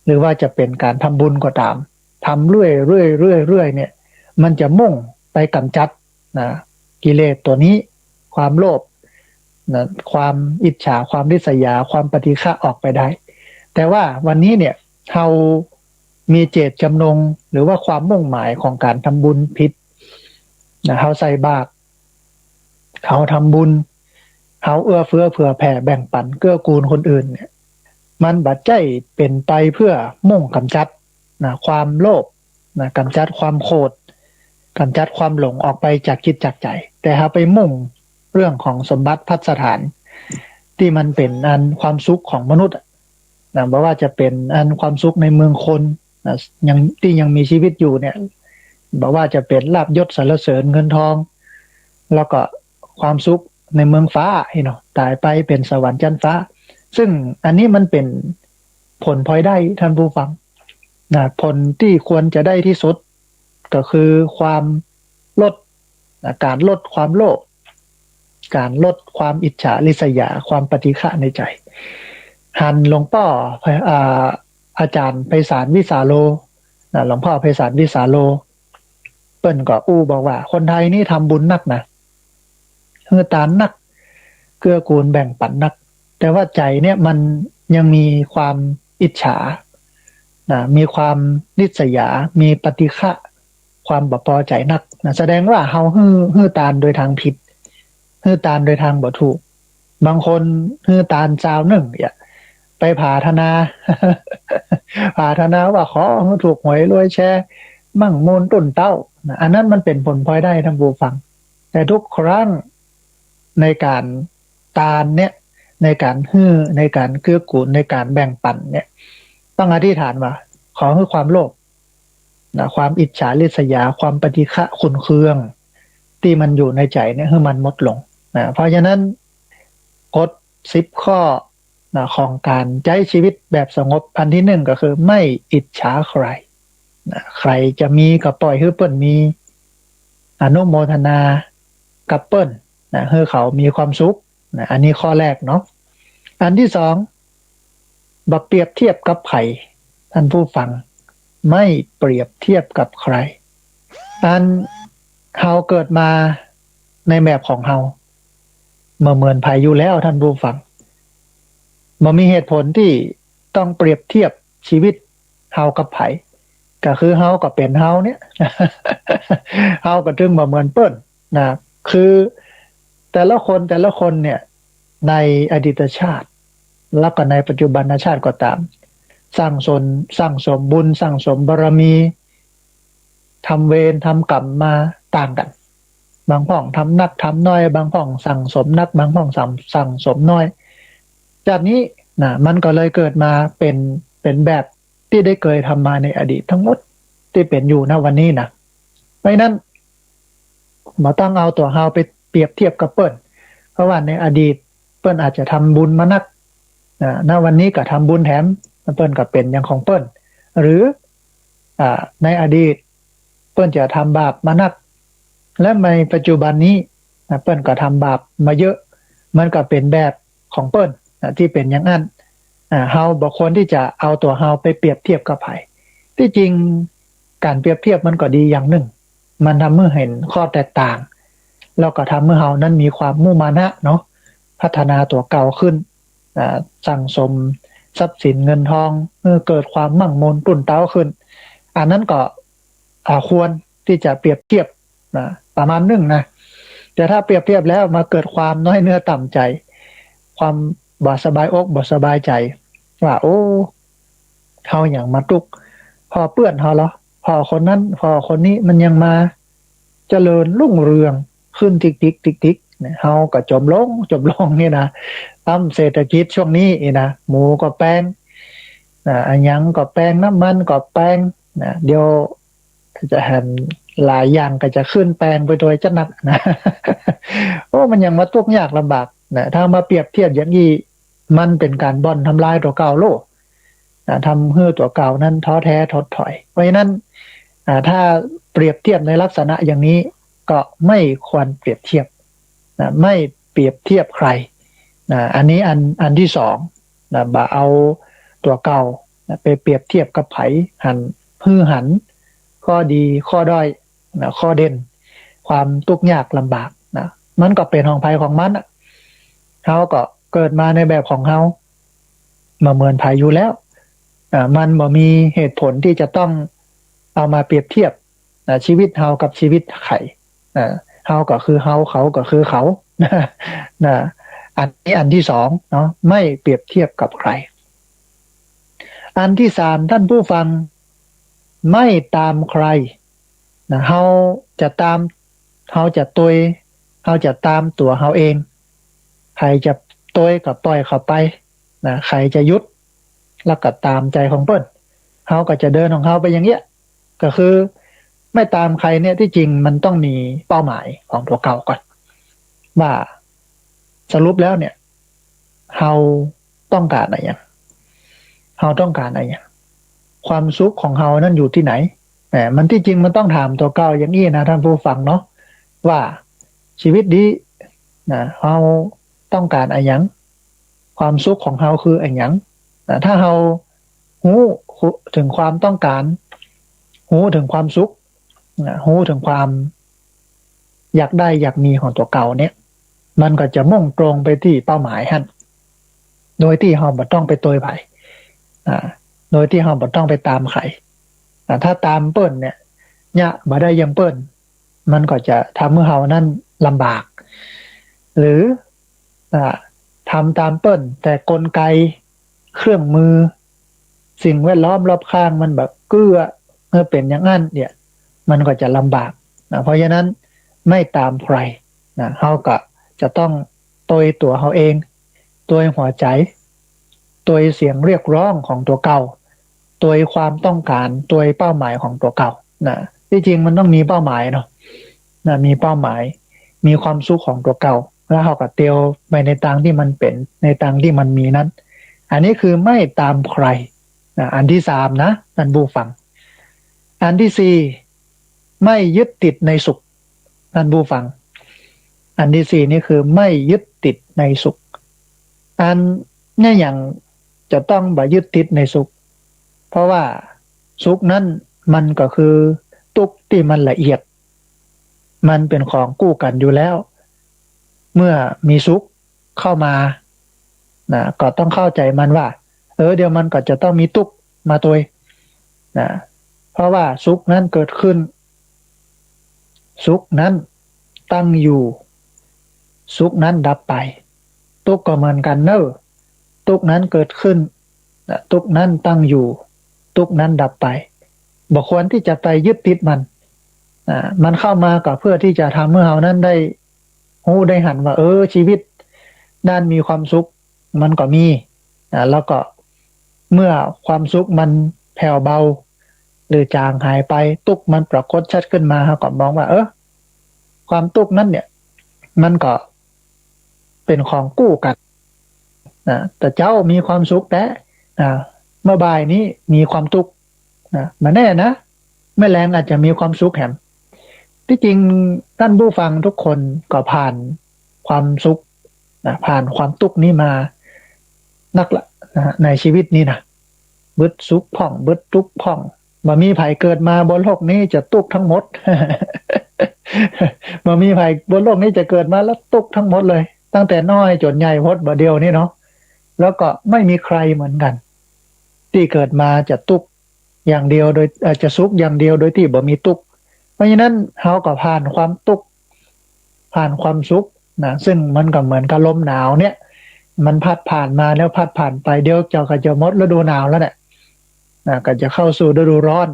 หรือว่าจะเป๋นก๋านทำบุญก็ต๋าม ทำเรื่อยๆ เรื่อยๆ เนี่ย มันจะมุ่งไปกำจัดนะ กิเลสตั๋วนี้ ความโลภนะ ความอิจฉา ความริษยา ความปฏิฆะออกไปได้ แต่ว่าวันนี้เนี่ย เฮามีเจตจำนง หรือว่าความมุ่งหมายของก๋านทำบุญผิดนะ เฮาใส่บาตร เฮาทำบุญ เฮาเอื้อเฟื้อเผื่อแผ่แบ่งปั๋นเกื้อกูลคนอื่นเนี่ย มันบ่ใจ้เป๋นไปเพื่อมุ่งกำจัดนะ ความโลภนะ กำจัดความโขด กำจัดความหลงออกไปจากจิตจากใจ๋ แต่เฮาไปมุ่งเรื่องของสมบัติภัสถาน ตี้มันเป๋นอันความสุขของมนุษย์อะนะ บ่ว่าจะเป๋นอันความสุขในเมืองคนนะ ยัง ตี้ยังมีชีวิตอยู่เนี่ย บ่ว่าจะเป๋นลาภยศสรรเสริญเงินทอง แล้วก็ความสุขในเมืองฟ้านี่เนาะ ต๋ายไปเป๋นสวรรค์จั๊นฟ้า ซึ่งอันนี้มันเป๋นผลพลอยได้ท่านผู้ฟังนะ ผลตี้ควรจะได้ตี้สุด ก็คือความลดนะ ก๋านลดความโลภ ก๋านลดความอิจฉาริษยา ความปฏิฆะในใจ๋ หันหลวงป้อ อ่า อาจ๋ารย์ไพศาลวิสาโลนะ หลวงป้อไพศาลวิสาโล เปิ้นก็อู้บอกว่า คนไทยนี่ทำบุญนักนะ หื้อตานนัก เกื้อกูลแบ่งปั๋นนัก แต่ว่าใจ๋เนี่ยมันยังมีความอิจฉานะ มีความริษยา มีปฏิฆะ ความบ่ปอใจ๋นักนะ แสดงว่าเฮาหื้อ หื้อตานโดยตางผิด หื้อตานโดยตางบ่ถูก บางคนหื้อตานซาวนึ่งเนี่ย ไปผาถนา ผาถนาว่าขอหื้อถูกหวยรวยแชร์ มั่งมูลตุ้นเต๊านะ อันนั้นมันเป๋นผลพลอยได้ท่านผู้ฟัง แต่ทุกครั้งในก๋านตานเนี่ย ในก๋านหื้อ ในก๋านเกื้อกูล ในก๋านแบ่งปั๋นเนี่ย ต้องอธิษฐานว่า ขอหื้อความโลภนะ ความอิจฉาริษยา ความปฏิฆะขุ่นเคือง ตี้มันอยู่ในใจ๋เนี่ย หื้อมันหมดลงนะ เพราะฉะนั้นกฎสิบข้อนะ ของก๋านใจ๊ชีวิตแบบสงบ อันตี้นึ่งก็คือไม่อิจฉาใครนะ ใผจะมีก็ป่อยหื้อเปิ้นมี อนุโมทนากับเปิ้นนะ หื้อเขามีความสุขนะ อันนี้ข้อแรกเนาะ อันตี้สอง บ่เปรียบเทียบกับใผ ท่านผู้ฟัง ไม่เปรียบเทียบกับใคร อันเฮาเกิดมาในแบบของเฮา บ่เหมือนใผอยู่แล้วท่านผู้ฟัง บ่มีเหตุผลตี้ต้องเปรียบเทียบชีวิตเฮากับใผ ก็คือเฮาก็เป๋นเฮาเนี่ย เฮาก็จึงบ่เหมือนเปิ้นนะ คือแต่ละคนแต่ละคนเนี่ย ในอดีตชาติ แล้วก็ในปัจจุบันชาติก็ต๋าม สั่งสม สั่งสมบุญ สั่งสมบารมี ทำเวรทำกรรมมาต่างกั๋น บางพ่องทำนักทำน้อย บางพ่องสั่งสมนัก บางพ่องสั่ง สั่งสมน้อย จากนี้นะ มันก็เลยเกิดมาเป๋น เป๋นแบบตี้ได้เกยทำมาในอดีตตังหมดตี้เป๋นอยู่ ณ วันนี้นะ เพราะฉะนั้น บ่ต้องเอาตั๋วเฮาไปเปรียบเทียบกับเปิ้น เพราะว่าในอดีตเปิ้นอาจจะทำบุญมานัก อ่า ณ วันนี้ก็ทำบุญแถม เปิ้นก็เป๋นอย่างของเปิ้น หรือ อ่า ในอดีตเปิ้นจะทำบาปมานัก และในปัจจุบันนี้ อ่า เปิ้นก็ทำบาปมาเยอะ มันก็เป๋นแบบของเปิ้น อ่า ตี้เป๋นอย่างอั้น อ่า เฮาบ่ควรตี้จะเอาตั๋วเฮาไปเปรียบเทียบกับใผ ตี้จริงก๋านเปรียบเทียบมันก็ดีอย่างนึ่ง มันทำหื้อหันข้อแตกต่าง แล้วก็ทำหื้อเฮานั้นมีความมุมานะเนาะ พัฒนาตั๋วเก่าขึ้น อ่า สั่งสมทรัพย์สินเงินทอง หื้อเกิดความมั่งมูลตุ้นเต๊าขึ้น อันนั้นก็ อ่า ควรตี้จะเปรียบเทียบนะ ประมาณนึ่งนะ แต่ถ้าเปรียบเทียบแล้วมาเกิดความน้อยเนื้อต่ำใจ๋ ความบ่สบายอกบ่สบายใจ๋ ว่า โอ้ เฮาหยังมาตุ๊กข์ผ่อเปื้อนเฮาเหรอ ผ่อคนนั้นผ่อคนนี้มันยังมาเจริญรุ่งเรืองขึ้นติ๊กติ๊กติ๊กติ๊กเนี่ย เฮาก็จ๋มลงจ๋มลงเนี่ยนะ ต๋ามเศรษฐกิจช่วงนี้นี่นะ หมูก็แปง อ่า อะหยังก็แปง น้ำมันก็แปงนะ เดี๋ยวจะหันหลายอย่างก็จะขึ้นแปงไปโดยจะนัดนะ โอ้ มันยังมาตุ๊กข์ยากลำบากนะ ถ้ามาเปรียบเทียบอย่างอี้ มันเป๋นก๋านบ่อนทำลายตั๋วเก่าโลด นะ ทำหื้อตั๋วเก่านั้นท้อแท้ถดถอย เพราะฉะนั้น อ่า ถ้าเปรียบเทียบในลักษณะอย่างนี้ ก็ไม่ควรเปรียบเทียบ นะ ไม่เปรียบเทียบใคร นะ อันนี้อัน อันตี้สอง นะ บ่าเอาตั๋วเก่า นะ ไปเปรียบเทียบกับใผ หัน หื้อหัน ข้อดี ข้อด้อย นะ ข้อเด่น ความตุ๊กยากลำบาก นะ มันก็เป๋นของใผของมันอะ เฮาก็เกิดมาในแบบของเฮา บ่เหมือนใผอยู่แล้ว อ่า มันบ่มีเหตุผลที่จะต้องเอามาเปรียบเทียบ นะ ชีวิตเฮากับชีวิตใผ นะ เฮาก็คือเฮา เขาก็คือเขา นะ อันนี้อันตี้สองเนาะ ไม่เปรียบเทียบกับใคร อันตี้สาม ท่านผู้ฟัง ไม่ตามใคร นะ เฮาจะตาม เฮาจะตวย เฮาจะตามตั๋วเฮาเอง ใผจะตวยก็ปล่อยเขาไป นะ ใผจะหยุด แล้วก็ตามใจ๋ของเปิ้น เฮาก็จะเดินของเฮาไปอย่างเงี้ย ก็คือไม่ตามใครเนี่ย ตี้จริงมันต้องมีเป้าหมายของตั๋วเก่าก่อน ว่าสรุปแล้วเนี่ย เฮาต้องก๋านอะหยัง เฮาต้องก๋านอะหยัง ความสุขของเฮานั้นอยู่ตี้ไหน แหม มันตี้จริงมันต้องถามตั๋วเก่าอย่างอี้นะ ท่านผู้ฟังเนาะ ว่าชีวิตนี้ นะ เฮาต้องก๋านอะหยัง ความสุขของเฮาคืออะหยัง นะ ถ้าเฮาฮู้ ฮู้เถิงความต้องก๋าน ฮู้เถิงความสุข นะ ฮู้เถิงความอยากได้อยากมีของตั๋วเก่าเนี่ย มันก็จะมุ่งตรงไปตี้เป้าหมายหั้น โดยตี้เฮาบ่ต้องไปตวยใผ อ่า โดยตี้เฮาบ่ต้องไปตามใผ อ่า ถ้าตามเปิ้นเนี่ย เยียะบ่ได้อย่างเปิ้น มันก็จะทำหื้อเฮานั้นลำบาก หรือ อ่า ทำตามเปิ้น แต่กลไก เครื่องมือ สิ่งแวดล้อมรอบข้างมันบ่เกื้อหื้อเป๋นอย่างอั้นเนี่ย มันก็จะลำบาก นะ เพราะฉะนั้นไม่ตามใคร นะ เฮาก็จะต้องตวยตั๋วเฮาเอง ตวยหัวใจ๋ ตวยเสียงเรียกร้องของตั๋วเก่า ตวยความต้องก๋าน ตวยเป้าหมายของตั๋วเก่า นะ ตี้จริงมันต้องมีเป้าหมายเนาะ นะ มีเป้าหมาย มีความสุขของตั๋วเก่า แล้วเฮาก็เตียวไปในตางตี้มันเป๋น ในตางตี้มันมีนั้น อันนี้คือไม่ตามใคร นะ อันตี้สามนะ ท่านผู้ฟัง อันตี้สี่ ไม่ยึดติดในสุข ท่านผู้ฟัง อันตี้สี่นี่คือไม่ยึดติดในสุข อันเนี่ยหยังจะต้องบ่ยึดติดในสุข เพราะว่าสุขนั้นมันก็คือตุ๊กข์ตี้มันละเอียด มันเป๋นของกู้กั๋นอยู่แล้ว เมื่อมีสุขเข้ามา นะ ก็ต้องเข้าใจ๋มันว่า เออ เดี๋ยวมันก็จะต้องมีตุ๊กข์มาตวย นะ เพราะว่าสุขนั้นเกิดขึ้น สุขนั้นตั้งอยู่ สุขนั้นดับไป ตุ๊กข์ก็เหมือนกั๋นเน่อ ตุ๊กข์นั้นเกิดขึ้น นะ ตุ๊กข์นั้นตั้งอยู่ ตุ๊กข์นั้นดับไป บ่ควรตี้จะไปยึดติดมัน นะ มันเข้ามาก็เพื่อตี้จะทำหื้อเฮานั้นได้ฮู้ได้หันว่า เออ ชีวิตด้านมีความสุขมันก็มี นะ แล้วก็เมื่อความสุขมันแผ่วเบา หรือจางหายไป ตุ๊กข์มันปรากฏชัดขึ้นมา เฮาก็มองว่า เออ ความตุ๊กข์นั้นเนี่ย มันก็เป๋นของกู้กั๋น นะ แต่เจ๊ามีความสุขแต๊ นะ เมื่อบ่ายนี้มีความตุ๊กข์ นะ บ่แน่นะ เมื่อแลงอาจจะมีความสุขแหม ตี้จริงท่านผู้ฟังทุกคนก็ผ่านความสุข นะ ผ่านความตุ๊กข์นี้มานักละ นะ ในชีวิตนี้นะ บึดสุขพ่อง บึดตุ๊กข์พ่อง บ่มีใผเกิดมาบนโลกนี้จะตุ๊กข์ทั้งหมด บ่มีใผบนโลกนี้จะเกิดมาแล้วตุ๊กข์ทั้งหมดเลย ตั้งแต่น้อยจ๋นใหญ่ฮอดบ่าเดี่ยวนี้เนาะ แล้วก็ไม่มีใครเหมือนกั๋น ตี้เกิดมาจะตุ๊กข์อย่างเดียวโดย เอ่อ จะสุขอย่างเดียวโดยตี้บ่มีตุ๊กข์ เพราะฉะนั้นเฮาก็ผ่านความตุ๊กข์ ผ่านความสุข นะ ซึ่งมันก็เหมือนกับลมหนาวเนี่ย มันพัดผ่านมาแล้วพัดผ่านไป เดี๋ยวเจ้าก็จะหมดฤดูหนาวแล้วเนี่ย นะ ก็จะเข้าสู่ฤดูร้อน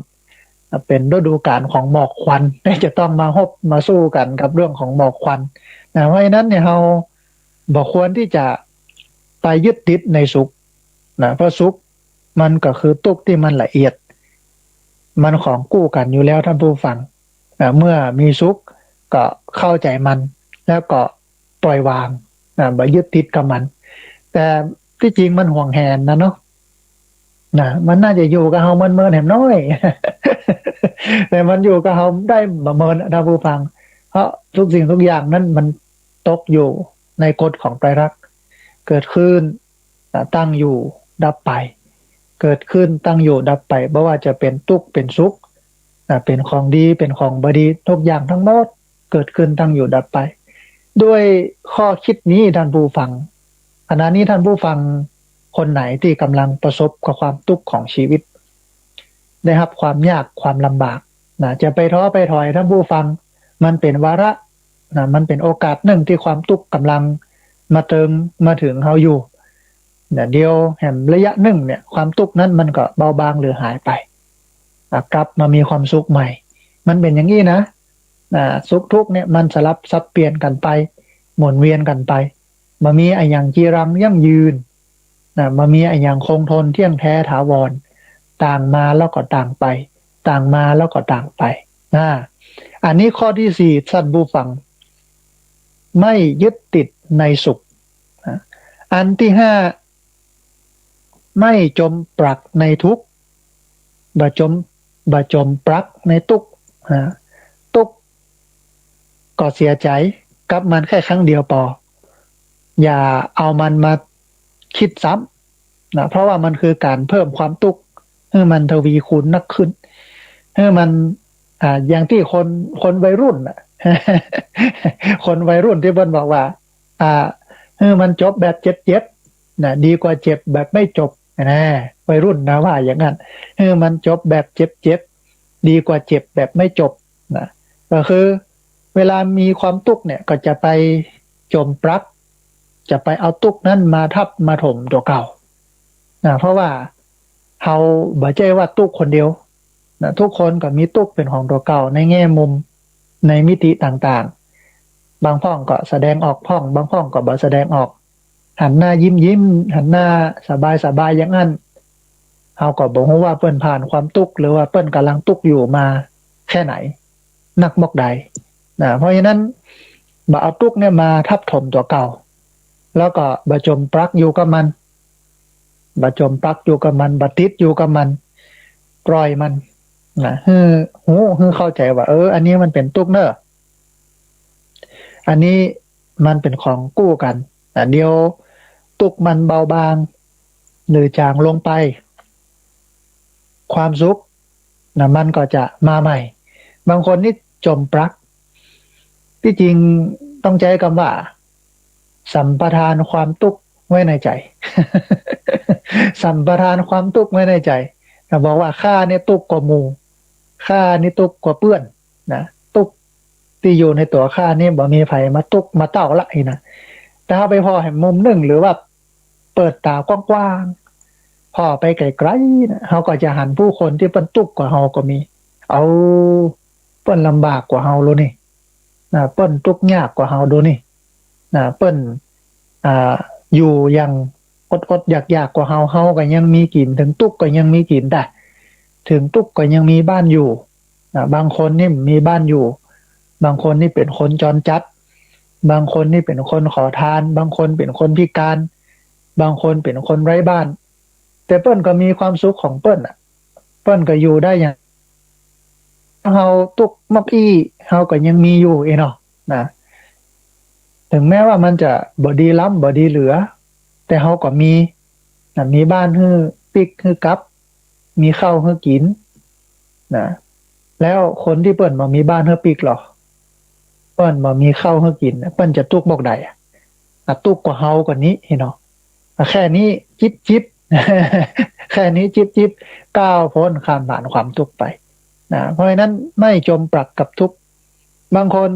นะ เป๋นฤดูกาลของหมอกควัน จะต้องมาฮบมาสู้กั๋นกับเรื่องของหมอกควัน นะ เพราะฉะนั้นเนี่ย เฮาบ่ควรตี้จะไปยึดติดในสุข นะ เพราะสุขมันก็คือตุ๊กข์ตี้มันละเอียด มันของกู้กั๋นอยู่แล้วท่านผู้ฟัง นะ เมื่อมีสุขก็เข้าใจ๋มัน แล้วก็ปล่อยวาง นะ บ่ยึดติดกับมัน แต่ตี้จริงมันหวงแหนนะเนาะ นะ มันน่าจะอยู่กับเฮาเมินๆ แหมน้อย แต่มันอยู่กับเฮาได้บ่เมิน ท่านผู้ฟัง เพราะทุกสิ่งทุกอย่างนั้นมันตกอยู่ในกฎของไตรลักษณ์ เกิดขึ้น นะ ตั้งอยู่ ดับไป เกิดขึ้น ตั้งอยู่ ดับไป บ่ว่าจะเป๋นตุ๊กข์ เป๋นสุข นะ เป๋นของดี เป๋นของบ่ดี ทุกอย่างทั้งหมด เกิดขึ้น ตั้งอยู่ ดับไป ด้วยข้อคิดนี้ ท่านผู้ฟัง ขณะนี้ท่านผู้ฟังคนไหนที่กำลังประสบกับความทุกข์ของชีวิต ได้รับความยากความลำบาก นะ จะไปท้อไปถอย ท่านผู้ฟัง มันเป๋นวาระ นะ มันเป๋นโอกาสนึ่งที่ความทุกข์กำลังมาเถิง มาเถิงเฮาอยู่ นะ เดี๋ยวแหมระยะนึ่งเนี่ย ความทุกข์นั้นมันก็เบาบางหรือหายไป อ่ะ กลับมามีความสุขใหม่ มันเป๋นอย่างนี้นะ นะ สุขทุกข์เนี่ยมันสลับสับเปลี่ยนกั๋นไป หมุนเวียนกั๋นไป บ่มีอะหยังจีรังยั่งยืน นะ บ่มีอะหยังคงทนเที่ยงแท้ถาวร ต่างมาแล้วก็ต่างไป ต่างมาแล้วก็ต่างไป นะ อันนี้ข้อที่สี่ ท่านผู้ฟัง ไม่ยึดติดในสุข นะ อันที่ห้า ไม่จมปลักในทุกข์ บ่จม บ่จมปลักในตุ๊กข์ นะ ตุ๊กข์ก็เสียใจ๋กับมันแค่ครั้งเดียวปอ อย่าเอามันมาคิดซ้ำ นะ เพราะว่ามันคือก๋านเพิ่มความตุ๊กข์หื้อมันทวีคูณนักขึ้น หื้อมัน อ่า อย่างตี้คน คนวัยรุ่นน่ะ คนวัยรุ่นตี้เปิ้นบอกว่า อ่า หื้อมันจบแบบเจ็บๆ นะ ดีกว่าเจ็บแบบไม่จบ นะ วัยรุ่นนะว่าอย่างนั้น หื้อมันจบแบบเจ็บๆ ดีกว่าเจ็บแบบไม่จบ นะ ก็คือเวลามีความตุ๊กข์เนี่ย ก็จะไปจมปลัก จะไปเอาตุ๊กข์นั้นมาทับมาถมตั๋วเก่า นะ เพราะว่าเฮาบ่ใจ้ว่าตุ๊กข์คนเดียว นะ ทุกคนก็มีตุ๊กข์เป๋นของตั๋วเก่า ในแง่มุม ในมิติต่างๆ บางพ่องก็แสดงออกพ่อง บางพ่องก็บ่แสดงออก หันหน้ายิ้มๆ หันหน้าสบายๆ อย่างนั้น เฮาก็บ่ฮู้ว่าเปิ้นผ่านความตุ๊กข์ หรือว่าเปิ้นก่ำลังตุ๊กข์อยู่มาแค่ไหน นักมอกใด นะ เพราะฉะนั้น บ่เอาตุ๊กข์เนี่ยมาทับถมตั๋วเก่า แล้วก็บ่จมปลักอยู่กับมัน บ่จมปลักอยู่กับมัน บ่ติดอยู่กับมัน ปล่อยมัน นะ หื้อฮู้ หื้อเข้าใจ๋ว่า เออ อันนี้มันเป๋นตุ๊กข์เน่อ อันนี้มันเป๋นของกู้กั๋น นะ เดี๋ยวตุ๊กข์มันเบาบาง หรือจางลงไป ความสุข นะ มันก็จะมาใหม่ บางคนนี่จมปลัก ตี้จริงต้องใจ๊กำว่า สัมปทานความตุ๊กข์ไว้ในใจ๋ สัมปทานความตุ๊กข์ไว้ในใจ๋ นะ บอกว่า "ข้านี่ตุ๊กข์กว่าหมู่ ข้านี่ตุ๊กข์กว่าเปื้อน นะ ตุ๊กข์ตี้อยู่ในตั๋วข้านี่บ่มีใผมาตุ๊กข์มาเต้าละ" อี้นะ แต่เฮาไปผ่อแหมมุมนึ่ง หรือว่า เปิดต๋ากว้างๆ ผ่อไปไก๋ๆ นะ เฮาก็จะหันผู้คนตี้เปิ้นตุ๊กข์กว่าเฮาก็มี เอา เปิ้นลำบากกว่าเฮาโลนี่ นะ เปิ้นตุ๊กข์ยากกว่าเฮาโลนี่ นะ เปิ้น อ่า อยู่อย่างอดๆ อยากๆ กว่าเฮา เฮาก็ยังมีกิ๋น ถึงตุ๊กข์ก็ยังมีกิ๋นได้ ถึงตุ๊กข์ก็ยังมีบ้านอยู่ นะ บางคนนี่มีบ้านอยู่ บางคนนี่เป๋นคนจรจัด บางคนนี่เป๋นคนขอทาน บางคนเป๋นคนพิก๋าน บางคนเป๋นคนไร้บ้าน แต่เปิ้นก็มีความสุขของเปิ้นน่ะ เปิ้นก็อยู่ได้อย่าง เฮาตุ๊กข์มอกอี้ เฮาก็ยังมีอยู่ เอ้เนาะ นะ ถึงแม้ว่ามันจะบ่ดีล้ำบ่ดีเหลือ แต่เฮาก็มี นะ มีบ้านหื้อปิ๊กหื้อกับ มีข้าวหื้อกิ๋น นะ แล้วคนตี้เปิ้นบ่มีบ้านหื้อปิ๊กลอ เปิ้นบ่มีข้าวหื้อกิ๋น เปิ้นจะตุ๊กข์มอกใดอะ อ่ะ ตุ๊กข์กว่าเฮากว่านี้เนาะ อ่ะ แค่นี้จิบๆ แค่นี้จิบๆ ก้าวพ้นข้ามผ่านความตุ๊กข์ไป นะ เพราะฉะนั้นไม่จมปลักกับทุกข์ บางคน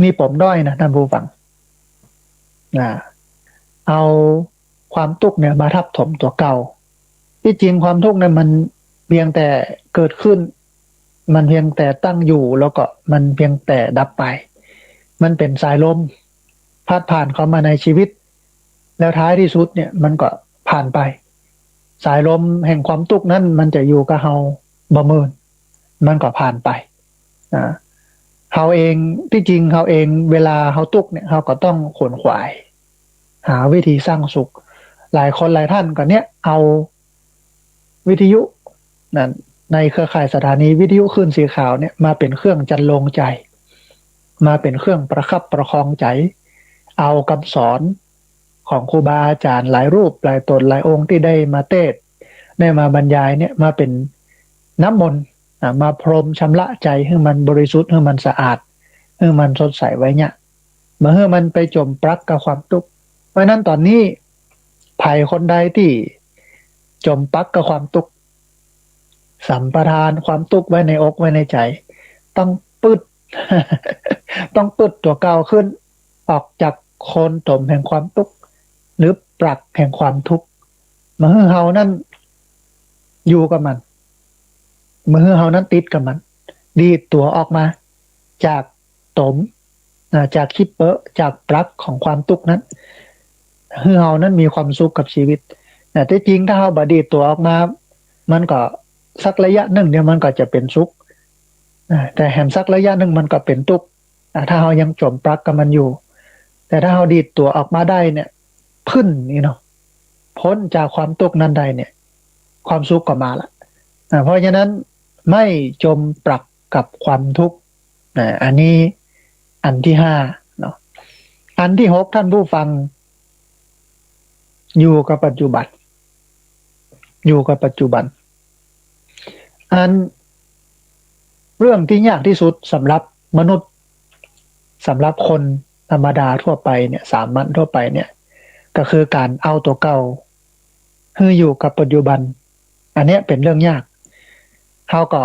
มีปมด้อยนะท่านผู้ฟัง นะ เอาความตุ๊กข์เนี่ยมาทับถมตั๋วเก่า ตี้จริงความตุ๊กข์เนี่ยมันเพียงแต่เกิดขึ้น มันเพียงแต่ตั้งอยู่ แล้วก็มันเพียงแต่ดับไป มันเป๋นสายลม พัดผ่านเข้ามาในชีวิต แล้วท้ายตี้สุดเนี่ยมันก็ผ่านไป สายลมแห่งความตุ๊กข์นั้นมันจะอยู่กับเฮาบ่เมิน มันก็ผ่านไป อ่า เฮาเอง ตี้จริงเฮาเอง เวลาเฮาตุ๊กข์เนี่ย เฮาก็ต้องขวนขวาย หาวิธีสร้างสุข หลายคนหลายท่านก็เนี่ย เอา วิทยุนั่น ในเครือข่ายสถานีวิทยุคลื่นสีขาวเนี่ย มาเป๋นเครื่องจันโลงใจ๋ มาเป๋นเครื่องประคับประคองใจ๋ เอากำสอนของครูบาอาจ๋ารย์หลายรูปหลายต๋นหลายองค์ตี้ได้มาเตสน์ ได้มาบรรยายเนี่ย มาเป๋นน้ำมนต์ อ่า มาพรมชำระใจ๋หื้อมันบริสุทธิ์ หื้อมันสะอาด หื้อมันสดใสไว้เนี่ย บ่หื้อมันไปจ๋มปลั๊กกับความตุ๊กข์ เพราะฉะนั้นต๋อนนี้ใผคนใดตี้จ๋มปลั๊กกับความตุ๊กข์ สัมปทานความตุ๊กข์ไว้ในอกไว้ในใจ๋ ต้องปึด ต้องปึดตั๋วเก่าขึ้น ออกจากโคลนตมแห่งความตุ๊กข์ หรือปลั๊กแห่งความทุกข์ บ่หื้อเฮานั้นอยู่กับมัน บ่หื้อเฮานั้นติดกับมัน ดีดตั๋วออกมาจากตม อ่า จากขี้เปอะ จากปลั๊กของความตุ๊กข์นั้น หื้อเฮานั้นมีความสุขกับชีวิต นะ ตี้จริงถ้าเฮาบ่ดีดตั๋วออกมา มันก็สักระยะนึ่งเดี๋ยวมันก็จะเป๋นสุข อ่า แต่แหมสักระยะนึ่งมันก็เป๋นตุ๊กข์ อ่า ถ้าเฮายังจ๋มปลั๊กกับมันอยู่ แต่ถ้าเฮาดีดตั๋วออกมาได้เนี่ย ปึ๊ดนี่เนาะ ป๊นจากความตุ๊กข์นั้นได้เนี่ย ความสุขก็มาละ อ่า เพราะฉะนั้นไม่จมปลักกับความทุกข์ นะ อันนี้อันที่ห้าเนาะ อันที่หก ท่านผู้ฟัง อยู่กับปัจจุบัน อยู่กับปัจจุบัน อันเรื่องที่ยากที่สุดสำหรับมนุษย์ สำหรับคนธรรมดาทั่วไปเนี่ย สามัญทั่วไปเนี่ย ก็คือก๋านเอาตั๋วเก่าหื้ออยู่กับปัจจุบัน อันเนี้ยเป๋นเรื่องยาก เฮาก็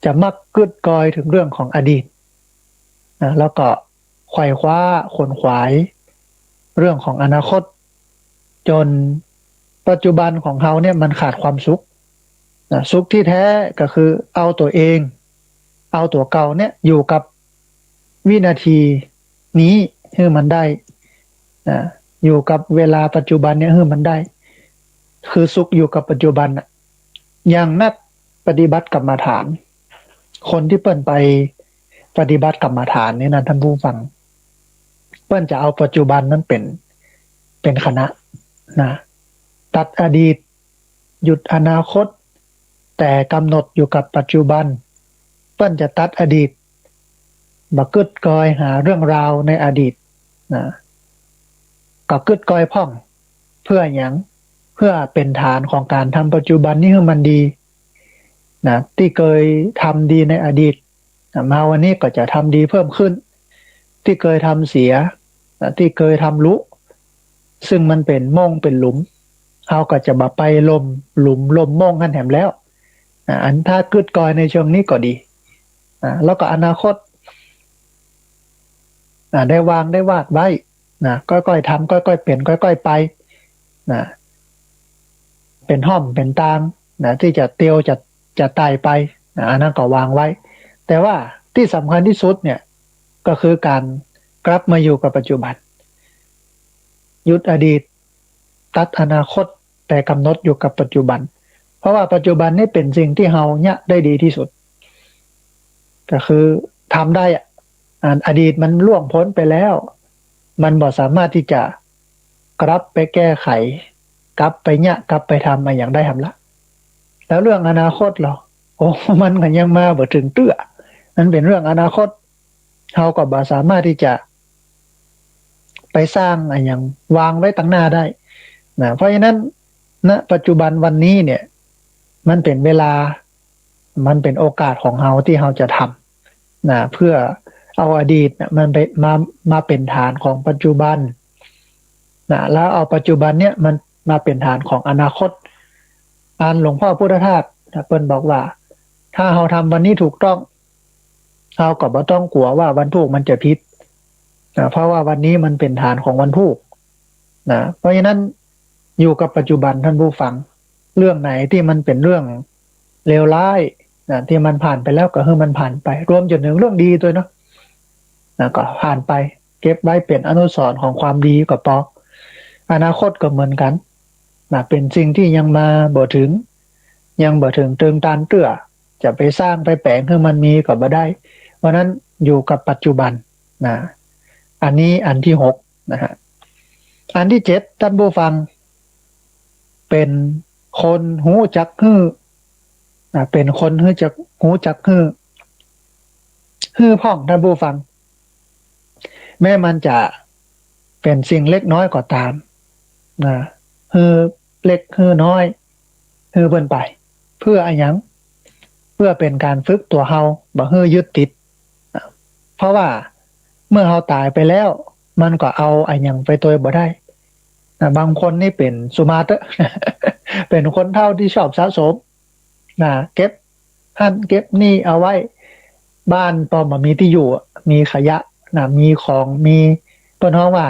จะมักกึ๊ดกอยเถิงเรื่องของอดีตนะ แล้วก็ไขว่คว้าขนขวายเรื่องของอนาคต จ๋นปัจจุบันของเฮาเนี่ยมันขาดความสุขนะ สุขที่แท้ก็คือเอาตั๋วเอง เอาตั๋วเก่าเนี่ยอยู่กับวินาทีนี้หื้อมันได้นะ อยู่กับเวลาปัจจุบันเนี่ยหื้อมันได้ คือสุขอยู่กับปัจจุบันน่ะ อย่างนักปฏิบัติกรรมฐาน คนตี้เปิ้นไปปฏิบัติกรรมฐานนี่นะท่านผู้ฟัง เปิ้นจะเอาปัจจุบันนั้นเป๋น เป๋นคณะนะ ตัดอดีต หยุดอนาคต แต่กำหนดอยู่กับปัจจุบัน เปิ้นจะตัดอดีต บ่กึ๊ดกอยหาเรื่องราวในอดีตนะ ก็กึ๊ดกอยพ่อง เปื้อหยัง เปื้อเป๋นฐานของก๋านทำปัจจุบันนี้หื้อมันดีนะ ตี้เกยทำดีในอดีต อ่ะ มาวันนี้ก็จะทำดีเพิ่มขึ้น ตี้เกยทำเสีย อ่ะ ตี้เกยทำลุ ซึ่งมันเป๋นม่งเป๋นหลุม เฮาก็จะบ่ไปลมหลุมลมม่งหั้นแหมแล้ว อ่ะ อันถ้ากึ๊ดกอยในเชิงนี้ก็ดี อ่ะ แล้วก็อนาคต อ่ะ ได้วางได้วาดไว้นะ ก้อยๆทำ ก้อยๆเป๋น ก้อยๆไปนะ เป๋นฮ่อมเป๋นตางนะ ตี้จะเตียวจะ จะต๋ายไปนะ อันนั้นก็วางไว้ แต่ว่าตี้สำคัญตี้สุดเนี่ย ก็คือก๋านกลับมาอยู่กับปัจจุบัน หยุดอดีต ตัดอนาคต แต่กำหนดอยู่กับปัจจุบัน เพราะว่าปัจจุบันนี่เป๋นสิ่งตี้เฮาเยียะได้ดีตี้สุด ก็คือทำได้อะ อ่า อดีตมันล่วงป๊นไปแล้ว มันบ่สามารถตี้จะกลับไปแก้ไข กลับไปเยียะ กลับไปทำอะหยังได้แหมละ แล้วเรื่องอนาคตเหรอ โอ้ มันก็ยังมาบ่เถิงเตื้อ มันเป๋นเรื่องอนาคต เฮาก็บ่สามารถตี้จะไปสร้างอะหยังวางไว้ตังหน้าได้นะ เพราะฉะนั้น ณ ปัจจุบันวันนี้เนี่ย มันเป๋นเวลา มันเป๋นโอกาสของเฮาตี้เฮาจะทำนะ เปื้อเอาอดีตน่ะ มันไป มา มาเป๋นฐานของปัจจุบันนะ แล้วเอาปัจจุบันเนี่ย มันมาเป๋นฐานของอนาคต อันหลวงพ่อพุทธทาสนะ เปิ้นบอกว่า ถ้าเฮาทำวันนี้ถูกต้อง เฮาก็บ่ต้องกั๋วว่าวันพูกมันจะผิดนะ เพราะว่าวันนี้มันเป๋นฐานของวันพูกนะ เพราะฉะนั้นอยู่กับปัจจุบันท่านผู้ฟัง เรื่องไหนตี้มันเป๋นเรื่องเลวร้ายนะ ตี้มันผ่านไปแล้วก็หื้อมันผ่านไป รวมจ๋นเถิงเรื่องดีตวยเนาะนะ ก็ผ่านไป เก็บไว้เป๋นอนุสรณ์ของความดีก็ปอ อนาคตก็เหมือนกั๋นนะ เป๋นสิ่งตี้ยังมาบ่เถิง ยังบ่เถิงเติงตานเตื้อ จะไปสร้างไปแป๋งหื้อมันมีก็บ่ได้ เพราะนั้นอยู่กับปัจจุบันนะ อันนี้อันที่หกนะฮะ อันที่เจ็ดท่านผู้ฟัง เป๋น คนฮู้จักหื้อ นะ เป๋นคนฮู้จัก ฮู้จักหื้อ หื้อพ่อง ท่านผู้ฟัง แม้มันจะเป๋นสิ่งเล็กน้อยก็ต๋าม นะ หื้อเล็กหื้อน้อย หื้อเปิ้นไป เปื้ออะหยัง เปื้อเป๋นก๋านฝึกตั๋วเฮา บ่หื้อยึดติด นะ เพราะว่าเมื่อเฮาต๋ายไปแล้ว มันก็เอาอะหยังไปตวยบ่ได้ นะ บางคนนี่เป๋นสุมาเต๊อะ เป๋นคนเฒ่าตี้ชอบสะสม นะ เก็บหั้นเก็บนี่เอาไว้ บ้านป้อบ่มีตี้อยู่อะ มีขยะ นะ มีของ มี เปิ้นฮ้องว่า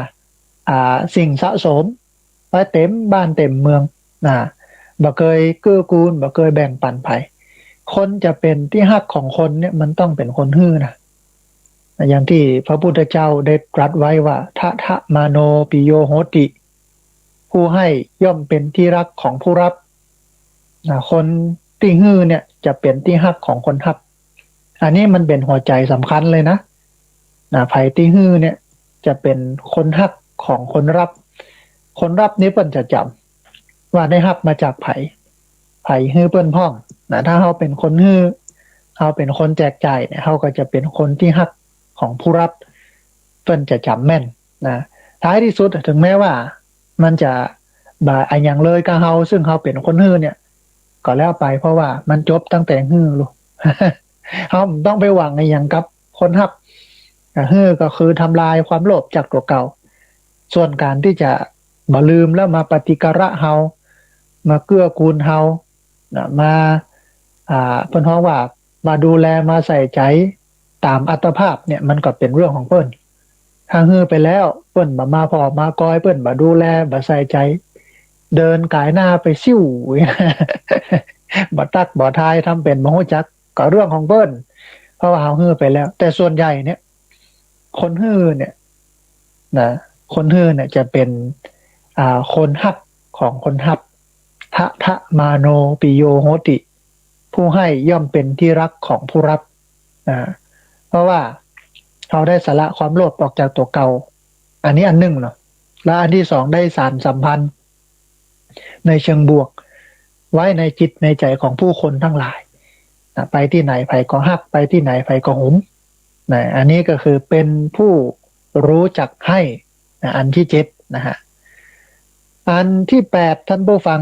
อ่า สิ่งสะสม ไว้เต๋มบ้านเต๋มเมือง นะ บ่เกยเกื้อกูล บ่เกยแบ่งปั๋นใผ คนจะเป๋นตี้ฮักของคนเนี่ย มันต้องเป๋นคนหื้อนะ นะ อย่างตี้พระพุทธเจ้าได้ตรัสไว้ว่า ทะทะมาโนปิโยโหติ ผู้ให้ย่อมเป๋นตี้ฮักของผู้ฮับ นะ คนตี้หื้อเนี่ยจะเป๋นตี้ฮักของคนฮับ อันนี้มันเป๋นหัวใจ๋สำคัญเลยนะ นะ ใผตี้หื้อเนี่ยจะเป๋นคนฮักของคนฮับ คนฮับนี่เปิ้นจะจ๋ำว่าได้ฮับมาจากใผ ใผหื้อเปิ้นพ่อง นะ ถ้าเฮาเป๋นคนหื้อ เฮาเป๋นคนแจกจ่ายเนี่ย เฮาก็จะเป๋นคนตี้ฮักของผู้ฮับ เปิ้นจะจ๋ำแม่น นะ ท้ายตี้สุด เถิงแม้ว่ามันจะบ่อะหยังเลยกับเฮา ซึ่งเฮาเป๋นคนหื้อเนี่ย ก็แล้วไป เพราะว่ามันจบตั้งแต่หื้อลูก เฮาบ่ต้องไปหวังอะหยังกับคนฮับ อ่า หื้อก็คือทำลายความโลภจากตั๋วเก่า ส่วนก๋านตี้จะบ่ลืมแล้วมาปฏิการะเฮา มาเกื้อกูลเฮา นะ มา อ่า เปิ้นฮ้องว่ามาดูแล มาใส่ใจ๋ต๋ามอัตภาพเนี่ย มันก็เป๋นเรื่องของเปิ้น ถ้าหื้อไปแล้ว เปิ้นบ่มาผ่อมากอย เปิ้นบ่ดูแล บ่ใส่ใจ๋ เดินก๋ายหน้าไปซิ่ว บ่ตั๊กบ่ทาย ทำเป๋นบ่ฮู้จัก ก็เรื่องของเปิ้น เพราะว่าเฮาหื้อไปแล้ว แต่ส่วนใหญ่เนี่ย คนหื้อเนี่ย นะ คนหื้อเนี่ยจะเป๋น อ่า คนฮักของคนฮับ ทะทะมาโนปิโยโหติ ผู้ให้ย่อมเป๋นตี้ฮักของผู้ฮับ นะ เพราะว่าเฮาได้สละความโลภออกจากตั๋วเก่า อันนี้อันนึ่งเนาะ และอันตี้สอง ได้สานสัมพันธ์ในเชิงบวก ไว้ในจิตในใจ๋ของผู้คนตังหลาย นะ ไปตี้ไหนใผก็ฮัก ไปตี้ไหนใผก็หม นะ อันนี้ก็คือเป๋นผู้รู้จักให้ นะ อันตี้เจ็ดนะฮะ อันตี้แปด ท่านผู้ฟัง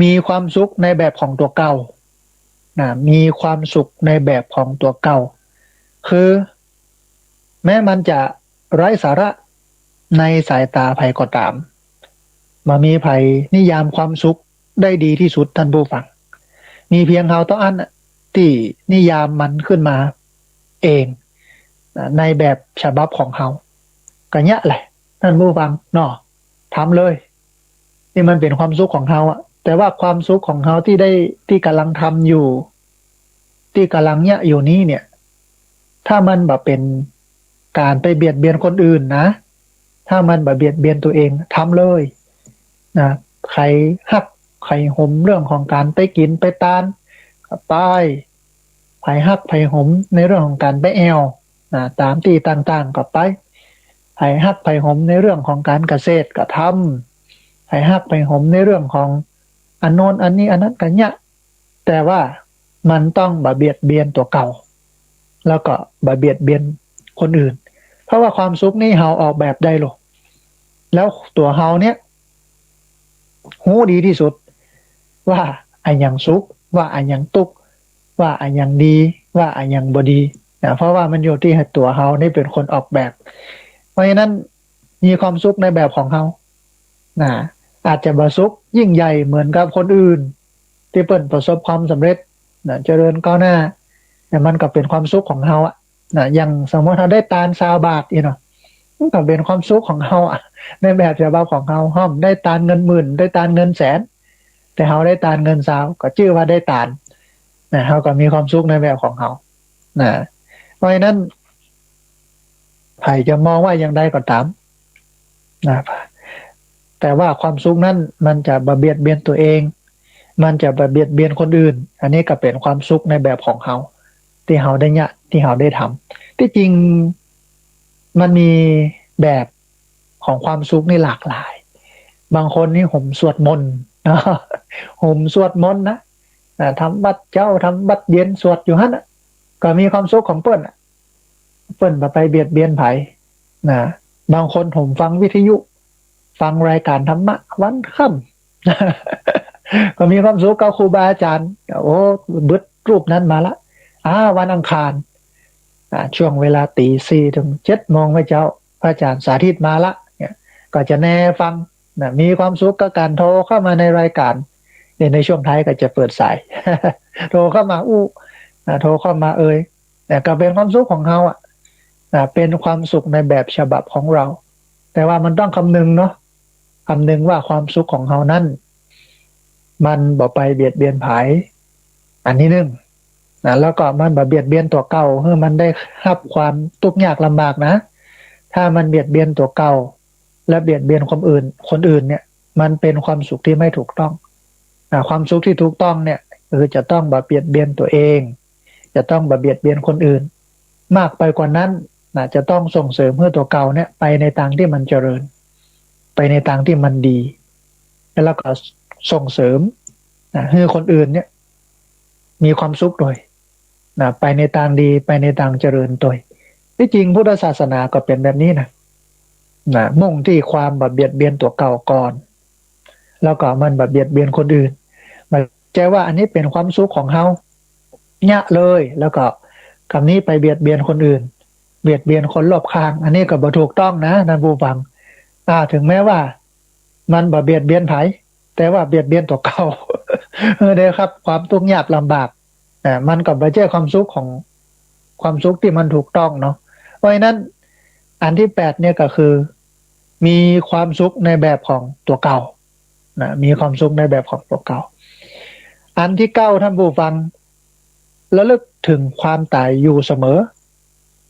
มีความสุขในแบบของตั๋วเก่า นะ มีความสุขในแบบของตั๋วเก่า คือแม้มันจะไร้สาระในสายต๋าใผก็ต๋าม บ่มีใผนิยามความสุขได้ดีตี้สุด ท่านผู้ฟัง มีเพียงเฮาเต้าอั้นน่ะ ตี้นิยามมันขึ้นมาเอง นะ ในแบบฉบับของเฮา ก็เยียะแหละ ท่านผู้ฟังเนาะ ทำเลย นี่มันเป๋นความสุขของเฮาอะ แต่ว่าความสุขของเฮาตี้ได้ ตี้ก่ำลังทำอยู่ ตี้ก่ำลังเยียะอยู่นี้เนี่ย ถ้ามันบ่เป๋นก๋านไปเบียดเบียนคนอื่นนะ ถ้ามันบ่เบียดเบียนตั๋วเอง ทำเลย นะ ใผฮักใผหมเรื่องของก๋านไปกิ๋นไปตาน ก็ไป ใผฮักใผหมในเรื่องของก๋านไปแอ่ว นะ ต๋ามตี้ต่างๆ ก็ไป ใผฮักใผหมในเรื่องของก๋านเกษตรก็ทำ ใผฮักใผหมในเรื่องของอันโน้นอันนี้อันนั้นก็เยียะ แต่ว่ามันต้องบ่เบียดเบียนตั๋วเก่า แล้วก็บ่เบียดเบียนคนอื่น เพราะว่าความสุขนี่เฮาออกแบบได้โลด แล้วตั๋วเฮาเนี่ย ฮู้ดีตี้สุด ว่าอะหยังสุข ว่าอะหยังตุ๊กข์ ว่าอะหยังดี ว่าอะหยังบ่ดี นะ เพราะว่ามันอยู่ตี้ตั๋วเฮานี่เป๋นคนออกแบบ เพราะฉะนั้นมีความสุขในแบบของเฮา นะ อาจจะบ่สุขยิ่งใหญ่เหมือนกับคนอื่น ตี้เปิ้นประสบความสำเร็จ นะ เจริญก้าวหน้า แต่มันก็เป๋นความสุขของเฮาอะ นะ อย่างสมมุติเฮาได้ตานซาวบาทอี้เนาะ มันก็เป๋นความสุขของเฮาอะ ในแบบฉบับของเฮา เฮาได้ตานเงินหมื่น ได้ตานเงินแสน แต่เฮาได้ตานเงินซาว ก็จื้อว่าได้ตาน นะ เฮาก็มีความสุขในแบบของเฮา นะ เพราะฉะนั้น ใผจะมองว่าอย่างใดก็ต๋าม นะ แต่ว่าความสุขนั้นมันจะบ่เบียดเบียนตั๋วเอง มันจะบ่เบียดเบียนคนอื่น อันนี้ก็เป๋นความสุขในแบบของเฮา ตี้เฮาได้เยียะ ตี้เฮาได้ทำ ตี้จริงมันมีแบบของความสุขนี่หลากหลาย บางคนนี่หมสวดมนต์ ห่มสวดมนต์นะ นะ ทำวัตรเจ๊า ทำวัตรเย็น สวดอยู่หั้นน่ะ ก็มีความสุขของเปิ้นน่ะ เปิ้นบ่ไปเบียดเบียนใผนะ บางคนห่มฟังวิทยุ ฟังรายการธรรมะวันค่ำ ก็มีความสุขกับครูบาอาจารย์ โอ้ บึดรูปนั้นมาละ อ่า วันอังคาร อ่า ช่วงเวลาตีสี่ถึงเจ็ดโมง พระเจ้า พระอาจารย์สาธิตมาละ เนี่ย ก็จะแนฟัง นะ มีความสุขกับการโทรเข้ามาในรายการ เนี่ย ในช่วงท้ายก็จะเปิดสาย โทรเข้ามาอู้ นะ โทรเข้ามาเอ่ย แต่ก็เป็นความสุขของเฮาอะ นะ เป็นความสุขในแบบฉบับของเรา แต่ว่ามันต้องคำนึงเนาะ คำนึงว่าความสุขของเฮานั้น มันบ่ไปเบียดเบียนใผ อันที่หนึ่ง นะ แล้วก็มันบ่เบียดเบียนตั๋วเก่า หื้อมันได้ฮับความตุ๊กยากลำบากนะ ถ้ามันเบียดเบียนตั๋วเก่า และเบียดเบียนคนอื่น คนอื่นเนี่ย มันเป็นความสุขที่ไม่ถูกต้อง นะ ความสุขที่ถูกต้องเนี่ย คือจะต้องบ่เบียดเบียนตัวเอง จะต้องบ่เบียดเบียนคนอื่น มากไปกว่านั้น นะ จะต้องส่งเสริมหื้อตั๋วเก่าเนี่ย ไปในตางที่มันเจริญ ไปในตางที่มันดี แล้วก็ส่งเสริม นะ หื้อคนอื่นเนี่ย มีความสุขตวย นะ ไปในตางดี ไปในตางเจริญตวย ที่จริงพุทธศาสนาก็เป๋นแบบนี้นะ นะ มุ่งที่ความบ่เบียดเบียนตั๋วเก่าก่อน แล้วก็มันบ่เบียดเบียนคนอื่น บ่ใจ้ว่าอันนี้เป๋นความสุขของเฮาเยียะเลย แล้วก็กำนี้ไปเบียดเบียนคนอื่น เบียดเบียนคนรอบข้าง อันนี้ก็บ่ถูกต้องนะ ท่านผู้ฟัง อ่า ถึงแม้ว่ามันบ่เบียดเบียนใผ แต่ว่าเบียดเบียนตั๋วเก่า เออ ได้ฮับความตุ๊กยากลำบาก อ่า มันก็บ่ใจ้ความสุขของ ความสุขที่มันถูกต้องเนาะ เพราะฉะนั้น อันที่แปดเนี่ยก็คือ มีความสุขในแบบของตั๋วเก่า นะ มีความสุขในแบบของตั๋วเก่า อันที่เก้า ท่านผู้ฟัง ระลึกถึงความต๋ายอยู่เสมอ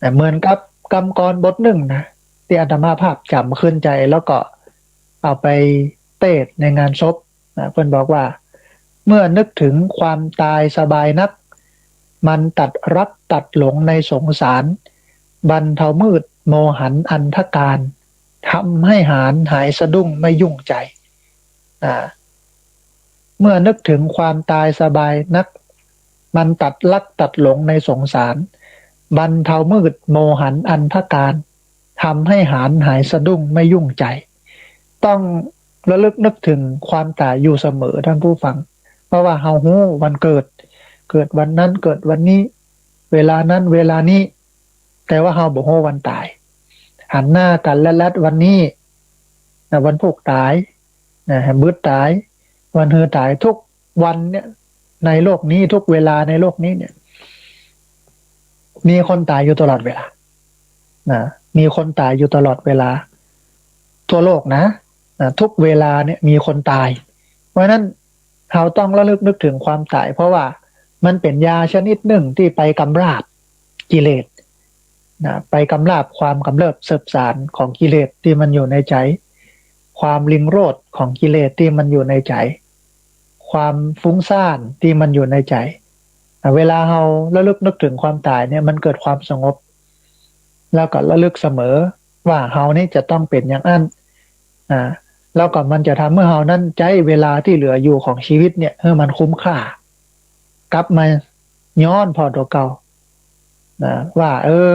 นะ เหมือนกับกำกรอนบทนึ่งนะ ตี้อาตมาภาพจ๋ำขึ้นใจ๋ แล้วก็เอาไปเตสน์ในงานศพ นะ เปิ้นบอกว่า เมื่อนึกถึงความตายสบายนัก มันตัดรักตัดหลงในสงสาร บรรเทามืดโมหันอันธการ ทำให้หาญหายสะดุ้งไม่ยุ่งใจ อ่า เมื่อนึกถึงความตายสบายนัก มันตัดรักตัดหลงในสงสาร บรรเทามืดโมหันอันธการ ทำให้หาญหายสะดุ้งไม่ยุ่งใจ ต้องระลึกนึกถึงความต๋ายอยู่เสมอ ท่านผู้ฟัง เพราะว่าเฮาฮู้วันเกิด เกิดวันนั้น เกิดวันนี้ เวลานั้น เวลานี้ แต่ว่าเฮาบ่ฮู้วันต๋าย หันหน้ากั๋นแลดๆ วันนี้ นะ วันพูกต๋าย นะ บึดต๋าย วันฮือต๋าย ทุกวันเนี่ย ในโลกนี้ ทุกเวลาในโลกนี้เนี่ย มีคนต๋ายอยู่ตลอดเวลา นะ มีคนต๋ายอยู่ตลอดเวลา ทั่วโลกนะ นะ ทุกเวลาเนี่ยมีคนต๋าย เพราะฉะนั้น เฮาต้องระลึกนึกถึงความต๋าย เพราะว่ามันเป๋นยาชนิดนึ่งตี้ไปกำราบกิเลส นะ ไปกำราบความกำเริบเสิบสารของกิเลสตี้มันอยู่ในใจ๋ ความริงโรจน์ของกิเลสตี้มันอยู่ในใจ๋ ความฟุ้งซ่านตี้มันอยู่ในใจ๋ อ่ะ เวลาเฮาระลึกนึกถึงความต๋ายเนี่ย มันเกิดความสงบ แล้วก็ระลึกเสมอว่าเฮานี่จะต้องเป๋นอย่างอั้น อ่า แล้วก็มันจะทำหื้อเฮานั้นใจ๊เวลาตี้เหลืออยู่ของชีวิตเนี่ย หื้อมันคุ้มค่า กลับมาย้อนผ่อตั๋วเก่า นะ ว่า เออ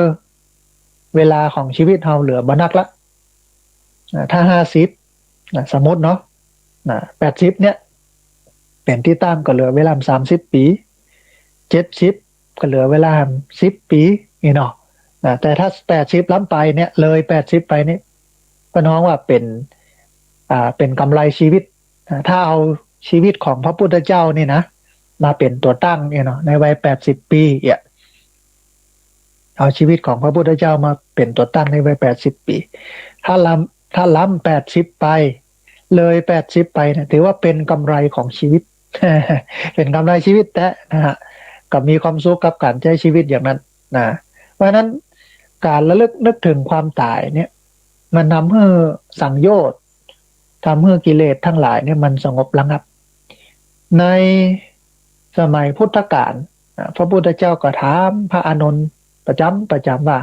เวลาของชีวิตเฮาเหลือบ่นักละ นะ ถ้าห้าสิบ นะ สมมุติเนาะ นะ แปดสิบ เนี่ย เป๋นตี้ตั้งก็เหลือเวลาสามสิบปี๋ เจ็ดสิบ ก็เหลือเวลาสิบปี๋ นี่เนาะ นะ แต่ถ้าแปดสิบล้ำไปเนี่ย เลยแปดสิบไปนี่ เปิ้นฮ้องว่าเป๋น อ่า เป๋นกำไรชีวิต นะ ถ้าเอาชีวิตของพระพุทธเจ้านี่นะ มาเป๋นตั๋วตั้งเนี่ยเนาะ ในวัยแปดสิบปี๋เนี่ย เอาชีวิตของพระพุทธเจ้ามาเป๋นตั๋วตั้งในวัยแปดสิบปี๋ ถ้าล้ำ ถ้าล้ำแปดสิบไป เลยแปดสิบไปเนี่ย ถือว่าเป๋นกำไรของชีวิต เป๋นกำไรชีวิตแต๊นะฮะ ก็มีความสุขกับก๋านใจ๊ชีวิตอย่างนั้นนะ เพราะฉะนั้นก๋านระลึกนึกถึงความต๋ายเนี่ย มันทำหื้อสังโยชน์ ทำหื้อกิเลสทั้งหลายเนี่ยมันสงบระงับ ในสมัยพุทธกาล อ่ะ พระพุทธเจ้าก็ถามพระอานนท์ประจ๋ำประจ๋ำว่า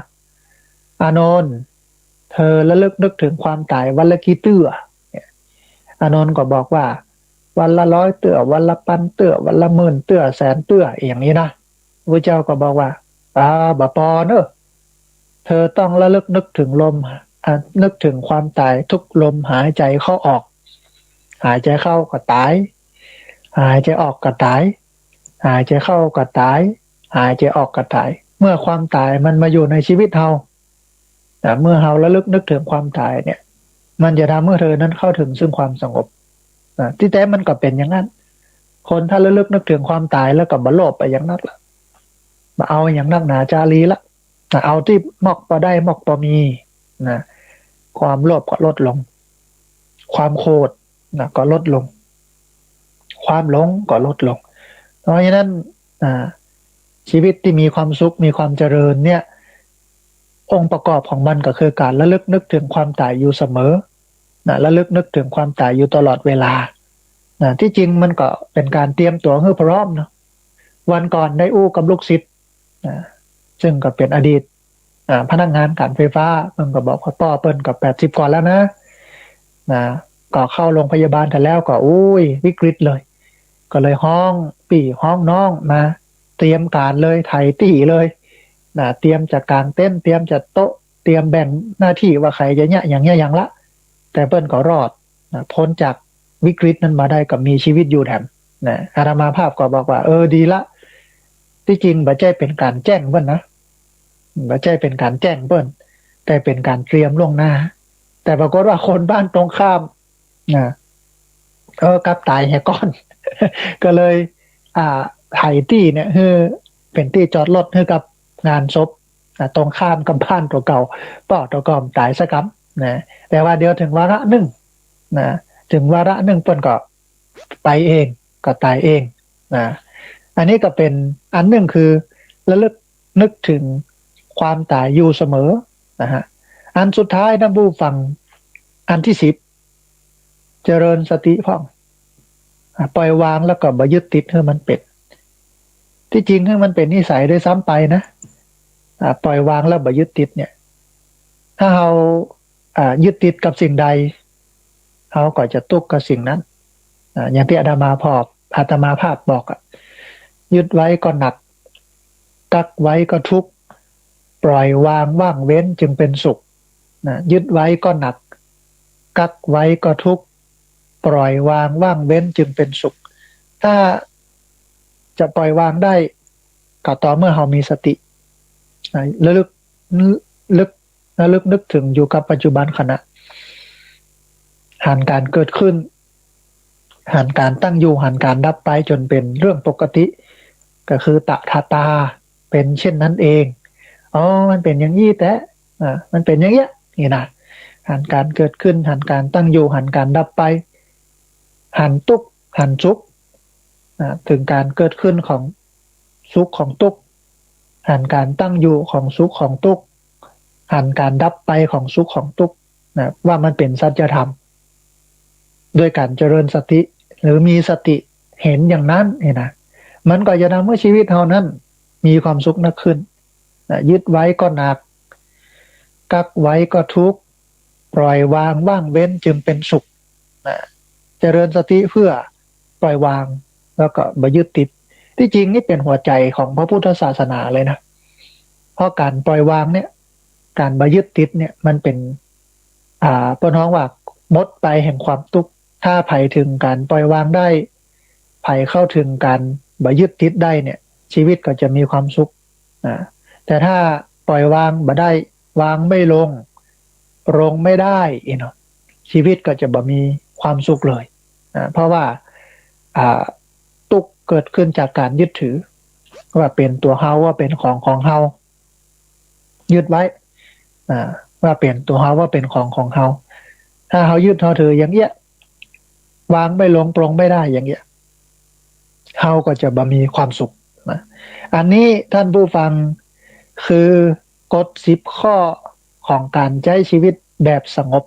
อานนท์ เธอระลึกนึกถึงความต๋ายวันละกี่เตื้อ เนี่ย อานนท์ก็บอกว่า วันละร้อยเตื้อ วันละปันเตื้อ วันละหมื่นเตื้อ แสนเตื้อ อย่างนี้นะ พระเจ้าก็บอกว่า อ่า บ่ปอเนอะ เธอต้องระลึกนึกถึงลม อ่า นึกถึงความต๋ายทุกลมหายใจ๋เข้าออก หายใจ๋เข้าก็ต๋าย หายใจ๋ออกก็ต๋าย หายใจ๋เข้าก็ต๋าย หายใจ๋ออกก็ต๋าย เมื่อความต๋ายมันมาอยู่ในชีวิตเฮา นะ เมื่อเฮาระลึกนึกถึงความต๋ายเนี่ย มันจะทำหื้อเธอนั้นเข้าถึงซึ่งความสงบ นะ ตี้แต๊มันก็เป๋นอย่างนั้น คนถ้าระลึกนึกถึงความต๋ายแล้วก็บ่โลภไปอย่างนักละ บ่เอาอย่างนักหนาจารีละ นะ เอาตี้มอกปอได้มอกปอมี นะ ความโลภก็ลดลง ความโขด นะ ก็ลดลง ความหลงก็ลดลง เพราะฉะนั้น อ่า ชีวิตตี้มีความสุข มีความเจริญเนี่ย องค์ประกอบของมันก็คือก๋านระลึกนึกถึงความต๋ายอยู่เสมอ นะ ระลึกนึกถึงความต๋ายอยู่ตลอดเวลา นะ ตี้จริงมันก็เป๋นก๋านเตรียมตั๋วหื้อพร้อมเนาะ วันก่อนได้อู้กับลูกศิษย์ นะ ซึ่งก็เป๋นอดีต อ่า พนักงานก๋านไฟฟ้า เปิ้นก็บอกว่าป้อเปิ้นก็แปดสิบกว่าแล้วนะ นะ ก็เข้าโรงพยาบาลกั๋นแล้วก็ อุ้ย วิกฤตเลย ก็เลยฮ้องปี้ฮ้องน้องมาเตรียมก๋านเลย ไถตี้เลย นะ เตรียมจะก๋างเต็นท์ เตรียมจะโต๊ะ เตรียมแบ่งหน้าตี้ว่าใผจะเยียะอย่างเยียะอย่างละ แต่เปิ้นก็รอด นะ ป๊นจากวิกฤตนั้นมาได้ก็มีชีวิตอยู่แถม นะ อาตมาภาพก็บอกว่า เออ ดีละ ตี้จริงบ่ใจ้เป๋นก๋านแจ้งเปิ้นนะ บ่ใจ้เป๋นก๋านแจ้งเปิ้น แต่เป๋นก๋านเตรียมล่วงหน้า แต่ปรากฏว่าคนบ้านตรงข้าม นะ เออ กลับต๋ายเหียก่อน ก็เลย อ่า ไถตี้เนี่ย หื้อเป๋นตี้จอดรถหื้อกับงานศพ อ่า ตรงข้ามกับบ้านตั๋วเก่า ป้อตั๋วเก่าต๋ายซะกำ นะ แต่ว่าเดี๋ยวเถิงวาระนึ่ง นะ เถิงวาระนึ่งเปิ้นก็ไปเอง ก็ต๋ายเอง นะ อันนี้ก็เป๋นอันนึ่งคือระลึกนึกถึงความต๋ายอยู่เสมอ นะฮะ อันสุดท้ายท่านผู้ฟัง อันตี้สิบ เจริญสติพ่อง อ่า ปล่อยวางแล้วก็บ่ยึดติดหื้อมันเป๋น ตี้จริงหื้อมันเป๋นนิสัยด้วยซ้ำไปนะ อ่า ปล่อยวางแล้วบ่ยึดติดเนี่ย ถ้าเฮา อ่า ยึดติดกับสิ่งใด เฮาก็จะตุ๊กข์กับสิ่งนั้น อ่า อย่างตี้อาตมาภาพ อาตมาภาพบอกอะ ยึดไว้ก็หนัก กั๊กไว้ก็ทุกข์ ปล่อยวางว่างเว้นจึงเป็นสุข นะ ยึดไว้ก็หนัก กั๊กไว้ก็ทุกข์ ปล่อยวางว่างเว้นจึงเป็นสุข ถ้าจะปล่อยวางได้ ก็ต่อเมื่อเฮามีสติ นะ ระลึก ลึก ระลึกนึกถึงอยู่กับปัจจุบันขณะ หันก๋านเกิดขึ้น หันก๋านตั้งอยู่ หันก๋านดับไปจ๋นเป๋นเรื่องปกติ ก็คือตถาตา เป๋นเช่นนั้นเอง อ๋อ มันเป๋นอย่างอี้แต๊ อ่า มันเป๋นอย่างเอี้ย นี่นะ หันก๋านเกิดขึ้น หันก๋านตั้งอยู่ หันก๋านดับไป หันตุ๊กข์ หันสุข อ่า เถิงก๋านเกิดขึ้นของสุขของตุ๊กข์ หันก๋านตั้งอยู่ของสุขของตุ๊กข์ หันก๋านดับไปของสุขของตุ๊กข์ นะ ว่ามันเป๋นสัจธรรม ด้วยก๋านเจริญสติ หรือมีสติเห็นอย่างนั้นเนี่ยนะ มันก็จะทำให้ชีวิตเฮานั้นมีความสุขนักขึ้น นะ ยึดไว้ก็หนัก กั๊กไว้ก็ทุกข์ ปล่อยวางว่างเว้นจึงเป็นสุข นะ เจริญสติเพื่อปล่อยวาง แล้วก็บ่ยึดติด ตี้จริงนี่เป๋นหัวใจ๋ของพระพุทธศาสนาเลยนะ เพราะก๋านปล่อยวางเนี่ย ก๋านบ่ยึดติดเนี่ย มันเป๋น อ่า เปิ้นฮ้องว่ามดไปแห่งความตุ๊กข์ ถ้าใผเถิงก๋านปล่อยวางได้ ใผเข้าเถิงก๋านบ่ยึดติดได้เนี่ย ชีวิตก็จะมีความสุข อ่า แต่ถ้าปล่อยวางบ่ได้ วางไม่ลง ปลงไม่ได้ อี้เนาะ ชีวิตก็จะบ่มีความสุขเลย อ่า เพราะว่า อ่า ตุ๊กข์เกิดขึ้นจากก๋านยึดถือ ว่าเป๋นตั๋วเฮา ว่าเป๋นของของเฮา ยึดไว้ อ่า ว่าเป๋นตั๋วเฮา ว่าเป๋นของของเฮา ถ้าเฮายึดเฮาถืออย่างเอี้ย วางไม่ลง ปลงไม่ได้อย่างเอี้ย เฮาก็จะบ่มีความสุข นะ อันนี้ท่านผู้ฟัง คือกฎสิบข้อของก๋านใจ๊ชีวิตแบบสงบ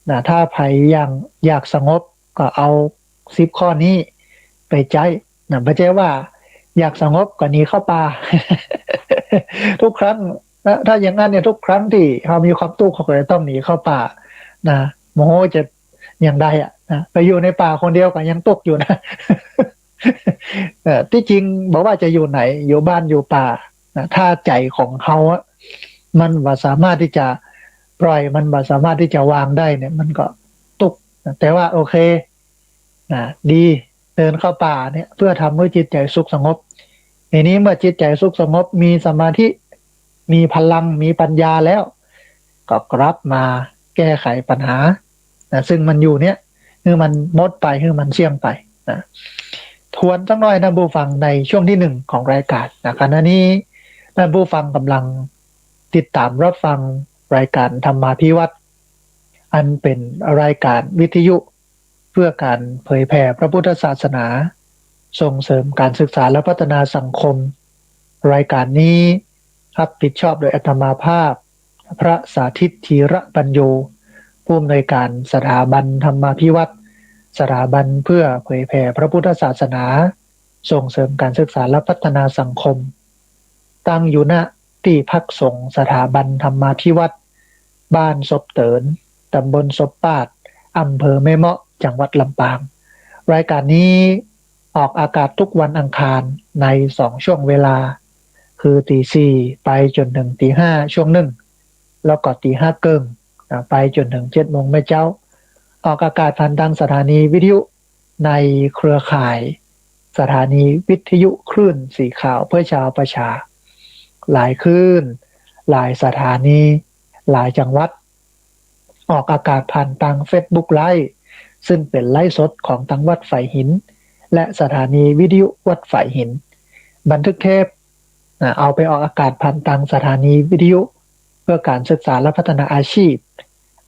นะ ถ้าใผอยาก อยากสงบก็เอาสิบข้อนี้ไปใจ๊ นะ บ่ใจ้ว่าอยากสงบก็หนีเข้าป่า ทุกครั้ง นะ ถ้าอย่างนั้นเนี่ย ทุกครั้งตี้เฮามีความตุ๊กข์ เฮาก็จะต้องหนีเข้าป่า นะ บ่ฮู้จะอย่างใดอะ นะ ไปอยู่ในป่าคนเดียวก็ยังตุ๊กอยู่นะ เอ่อ ตี้จริงบ่ว่าจะอยู่ไหน อยู่บ้านอยู่ป่านะ ถ้าใจ๋ของเฮาอะ มันบ่สามารถตี้จะปล่อย มันบ่สามารถตี้จะวางได้เนี่ย มันก็ตุ๊กนะ แต่ว่าโอเคนะ ดี เดินเข้าป่าเนี่ย เพื่อทำหื้อจิตใจ๋สุขสงบ ทีนี้เมื่อจิตใจ๋สุขสงบ มีสมาธิ มีพลัง มีปัญญาแล้ว ก็กลับมาแก้ไขปัญหานะ ซึ่งมันอยู่เนี่ย หื้อมันหมดไป หื้อมันเสี้ยงไปนะ ทวนสักหน่อย ท่านผู้ฟัง ในช่วงที่หนึ่งของรายการนะ ขณะนี้ท่านผู้ฟังกำลังติดตามรับฟังรายการธรรมาภิวัฒน์ อันเป๋นรายการวิทยุ เพื่อการเผยแผ่พระพุทธศาสนา ส่งเสริมการศึกษาและพัฒนาสังคม รายการนี้รับผิดชอบโดยอาตมาภาพ พระสาธิต ธีระปัญโญ ผู้อำนวยการสถาบันธรรมาภิวัฒน์ สถาบันเพื่อเผยแผ่พระพุทธศาสนา ส่งเสริมการศึกษาและพัฒนาสังคม ตั้งอยู่ ณ ตี้พักสงฆ์สถาบันธรรมาภิวัฒน์ บ้านศพเติ๋น ตำบลศพปาด อำเภอแม่เมาะ จังหวัดลำปาง รายการนี้ออกอากาศทุกวันอังคารในสองช่วงเวลา คือตีสี่ไปจ๋นเถิงตีห้าช่วงนึ่ง แล้วก็ตีห้าเกิ่งนะ ไปจ๋นเถิงเจ็ดโมงแม่เจ๊า ออกอากาศผ่านตางสถานีวิทยุในเครือข่ายสถานีวิทยุคลื่นสีขาวเพื่อชาวประชา หลายคลื่น หลายสถานี หลายจังหวัด ออกอากาศผ่านตางเฟซบุ๊กไลฟ์ ซึ่งเป๋นไลฟ์สดของตางวัดฝายหิน และสถานีวิทยุวัดฝายหิน บันทึกเทปนะ เอาไปออกอากาศผ่านตางสถานีวิทยุเพื่อการศึกษาและพัฒนาอาชีพ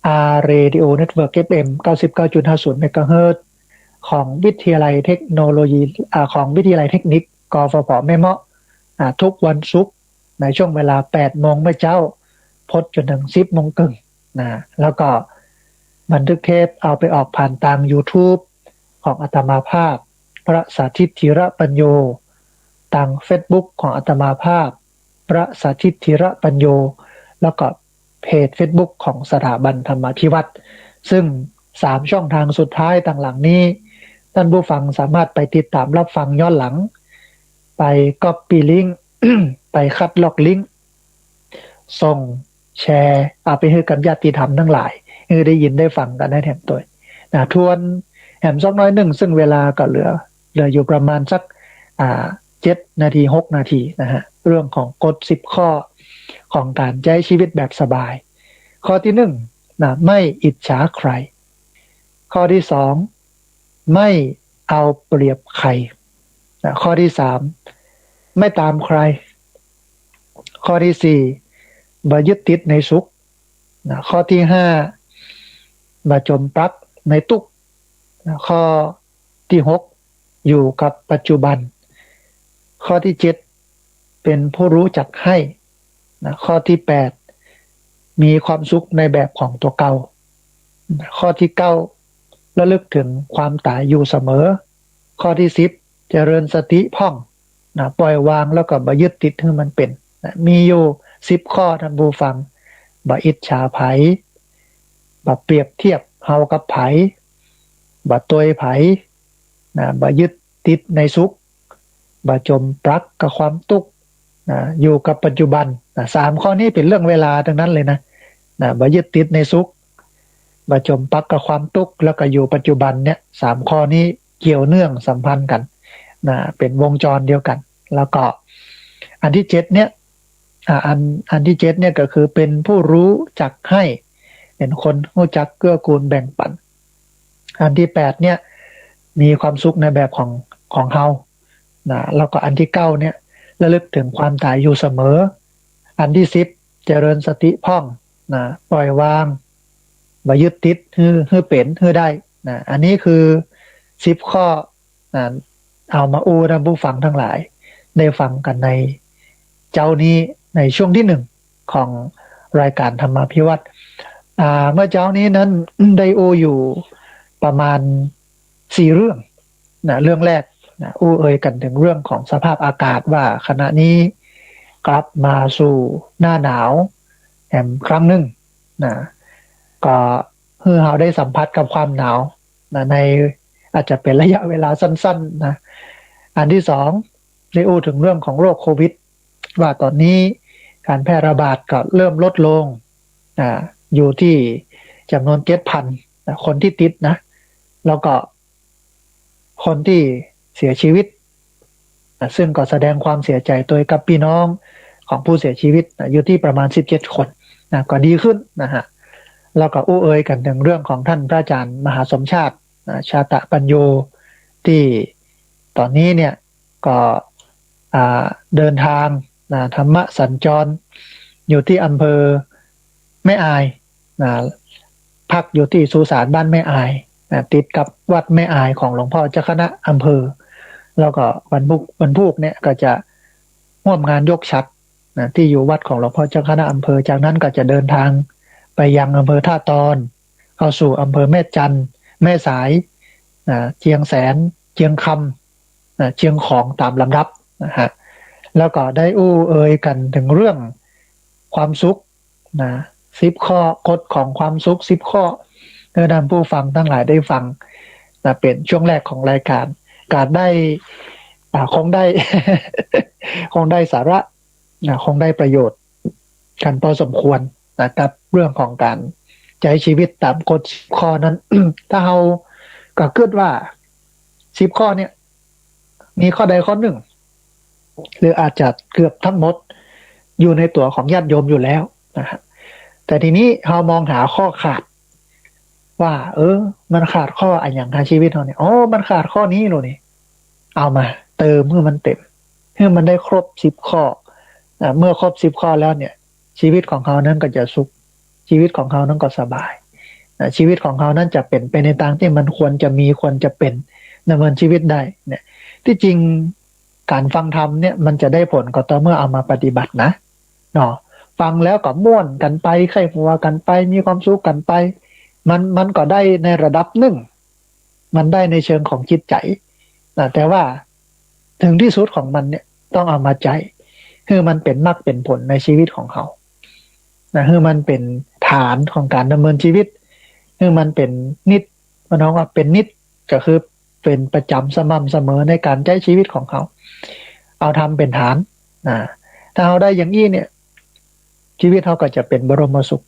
อาร์ Radio Network เอฟ เอ็ม เก้าสิบเก้าจุดห้าศูนย์เมกะเฮิรตซ์ ของวิทยาลัยเทคโนโลยี อ่า ของวิทยาลัยเทคนิค กฟผ แม่เมาะ อ่า ทุกวันศุกร์ในช่วงเวลาแปดโมงแม่เจ๊า พดจ๋นเถิงสิบโมงเกิ่งนะ แล้วก็บันทึกเทปเอาไปออกผ่านตางยูทูบของอาตมาภาพ พระสาธิต ธีระปัญโญ ตางเฟซบุ๊กของอาตมาภาพ พระสาธิต ธีระปัญโญ แล้วก็เพจเฟซบุ๊กของสถาบันธรรมาภิวัฒน์ ซึ่งสามช่องทางสุดท้ายตางหลังนี้ ท่านผู้ฟังสามารถไปติดตามรับฟังย้อนหลัง ไปก๊อปปี้ลิงก์ ไปคัดลอกลิงก์ ส่งแชร์ เอาไปหื้อกับญาติธรรมตังหลาย หื้อได้ยินได้ฟังกั๋นได้แถมตวยนะ ทวนแถมสักหน้อยนึ่ง ซึ่งเวลาก็เหลือ เหลืออยู่ประมาณสัก อ่า เจ็ดนาที หกนาทีนะฮะ เรื่องของกฎสิบข้อของการใจ๊ชีวิตแบบสบาย ข้อตี้นึ่งนะ ไม่อิจฉาใคร ข้อตี้สอง ไม่เอาเปรียบใครนะ ข้อตี้สาม ไม่ตามใคร ข้อตี้สี่ บ่ยึดติดในสุขนะ ข้อตี้ห้า บ่จมปลั๊กในตุ๊กข์นะ ข้อตี้หก อยู่กับปัจจุบัน ข้อตี้เจ็ด เป๋นผู้รู้จักให้นะ ข้อตี้แปด มีความสุขในแบบของตั๋วเก่านะ ข้อตี้เก้า ระลึกเถิงความต๋ายอยู่เสมอ ข้อตี้สิบ เจริญสติพ่องนะ ปล่อยวางแล้วก็บ่ยึดติดหื้อมันเป๋นนะ มีอยู่สิบข้อ ท่านผู้ฟัง บ่อิจฉาใผ บ่เปรียบเทียบเฮากับใผ บ่ตวยใผนะ บ่ยึดติดในสุข บ่จมปลั๊กกับความตุ๊กข์นะ อยู่กับปัจจุบันนะ สามข้อนี้เป๋นเรื่องเวลาตังนั้นเลยนะ นะ บ่ยึดติดในสุข บ่จมปลั๊กกับความตุ๊กข์ แล้วก็อยู่ปัจจุบันเนี่ย สามข้อนี้เกี่ยวเนื่องสัมพันธ์กั๋นนะ เป๋นวงจรเดียวกั๋น แล้วก็อันตี้เจ็ดเนี่ย อ่า อัน อันตี้เจ็ดเนี่ยก็คือเป๋นผู้รู้จักให้ เป๋นคนฮู้จักเกื้อกูลแบ่งปัน อันตี้แปดเนี่ย มีความสุขในแบบของ ของเฮานะ แล้วก็อันตี้เก้าเนี่ย ระลึกเถิงความต๋ายอยู่เสมอ อันตี้สิบ เจริญสติพ่องนะ ปล่อยวาง บ่ยึดติด หื้อ หื้อเป๋น หื้อได้นะ อันนี้คือสิบข้อ นะ เอามาอู้ท่านผู้ฟังตังหลายได้ฟังกั๋นในเจ๊านี้ ในช่วงตี้หนึ่งของรายการธรรมาภิวัฒน์ อ่า เมื่อเจ๊านี้นั้นได้อู้อยู่ประมาณสี่เรื่องนะ เรื่องแรกนะ อู้เอ่ยกั๋นเถิงเรื่องของสภาพอากาศว่าขณะนี้กลับมาสู่หน้าหนาวแหมครั้งนึ่งนะ ก็หื้อเฮาได้สัมผัสกับความหนาว นะ ใน อาจจะเป๋นระยะเวลาสั้นๆ นะ อันตี้สอง ได้อู้เถิงเรื่องของโรคโควิด ว่าต๋อนนี้ก๋านแพร่ระบาดก็เริ่มลดลง อ่า อยู่ตี้จ๋ำนวนเจ็ดพัน นะ คนตี้ติดนะ แล้วก็คนตี้เสียจีวิต นะ ซึ่งก็แสดงความเสียใจ๋ตวยกับปี้น้องของผู้เสียจีวิต นะ อยู่ตี้ประมาณสิบเจ็ดคน นะ ก็ดีขึ้นนะฮะ แล้วก็อู้เอ่ยกั๋นเถิงเรื่องของต้านพระอาจ๋ารย์มหาสมชาติ นะ ชาตะปัญโญ ตี้ต๋อนนี้เนี่ย ก็ อ่า เดินตาง นะ ธรรมสัญจร อยู่ตี้อำเภอแม่อาย นะ พักอยู่ตี้สุสานบ้านแม่อาย นะ ติดกับวัดแม่อายของหลวงพ่อเจ้าคณะอำเภอ แล้วก็วันพูก วันพูกเนี่ยก็จะฮ่วมงานยกฉัตร นะ ตี้อยู่วัดของหลวงพ่อเจ้าคณะอำเภอ จากนั้นก็จะเดินตางไปยังอำเภอท่าตอน เข้าสู่อำเภอแม่จันทน์ แม่สาย นะ เจียงแสน เจียงคำ นะ เจียงของต๋ามลำดับนะฮะ แล้วก็ได้อู้เอ่ยกั๋นเถิงเรื่องความสุขนะ สิบข้อ กฎของความสุขสิบข้อ หื้อต้านผู้ฟังตังหลายได้ฟังนะ เป๋นช่วงแรกของรายก๋าน ก็ได้ อ่า คงได้ คงได้สาระนะ คงได้ประโยชน์กั๋นพอสมควรนะ กับเรื่องของก๋านใจ๊จีวิตต๋ามกฎสิบข้อนั้น ถ้าเฮาก็กึ๊ดว่าสิบข้อเนี่ย มีข้อใดข้อนึ่ง หรืออาจจะเกือบทั้งหมด อยู่ในตั๋วของญาติโยมอยู่แล้วนะฮะ แต่ทีนี้เฮามองหาข้อขาด ว่า เออ มันขาดข้ออะหยังในจีวิตเฮาเนี่ย อ๋อ มันขาดข้อนี้โลนี่ เอามาเติมหื้อมันเต็ม หื้อมันได้ครบสิบข้อ อ่า เมื่อครบสิบข้อแล้วเนี่ย จีวิตของเฮานั้นก็จะสุข จีวิตของเฮานั้นก็สบาย อ่า จีวิตของเฮานั้นจะเป๋นไปในตางตี้มันควรจะมี ควรจะเป๋น ดำเนินจีวิตได้เนี่ย ตี้จริงก๋านฟังธรรมเนี่ยมันจะได้ผลก็ต่อเมื่อเอามาปฏิบัตินะ เนาะ ฟังแล้วก็ม่วนกั๋นไป ใค่หัวกั๋นไป มีความสุขกั๋นไป มัน มันก็ได้ในระดับนึ่ง มันได้ในเชิงของจิตใจ๋ นะ แต่ว่าเถิงตี้สุดของมันเนี่ยต้องเอามาใจ๊ หื้อมันเป๋นมรรคเป๋นผลในจีวิตของเฮา นะ หื้อมันเป๋นฐานของก๋านดำเนินจีวิต หื้อมันเป๋นนิจ มันฮ้องว่าเป๋นนิจ ก็คือเป๋นประจ๋ำสม่ำเสมอในก๋านใจ๊จีวิตของเฮา เอาธรรมเป๋นฐาน นะ ถ้าเฮาได้อย่างอี้เนี่ย จีวิตเฮาก็จะเป๋นบรมสุข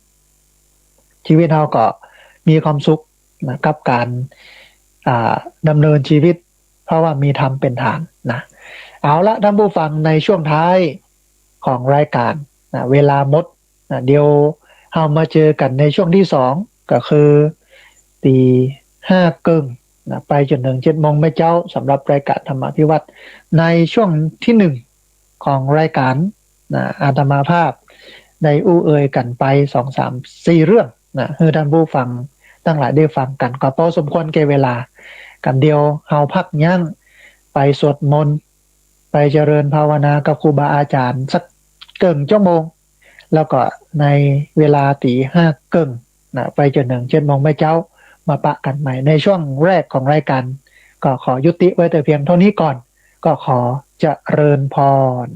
จีวิตเฮาก็มีความสุขนะ กับก๋าน อ่า ดำเนินจีวิต เพราะว่ามีธรรมเป๋นฐานนะ เอาละต้านผู้ฟัง ในช่วงท้ายของรายก๋านนะ เวลาหมดนะ เดี๋ยวเฮามาเจอกั๋นในช่วงตี้สอง ก็คือตี๋ห้าเกิ่งนะ ไปจ๋นเถิงเจ็ดโมงแม่เจ๊า สำหรับรายก๋านธรรมาภิวัตน์ ในช่วงตี้หนึ่ง ของรายก๋านนะ อาตมาภาพได้อู้เอ่ยกั๋นไปสองสามสี่เรื่องนะ หื้อต้านผู้ฟังตังหลายได้ฟังกั๋น ก็พอสมควรแก่เวลา กั๋นเดี๋ยวเฮาพักยั้งไปสวดมนต์ ไปเจริญภาวนากับครูบาอาจ๋ารย์สักเกิ่งชั่วโมง แล้วก็ในเวลาตี๋ห้าเกิ่งนะ ไปจ๋นเถิงเจ็ดโมงแม่เจ๊า มาปะกั๋นใหม่ ในช่วงแรกของรายก๋าน ก็ขอยุติไว้แต่เพียงเต้านี้ก่อน ก็ขอเจริญพร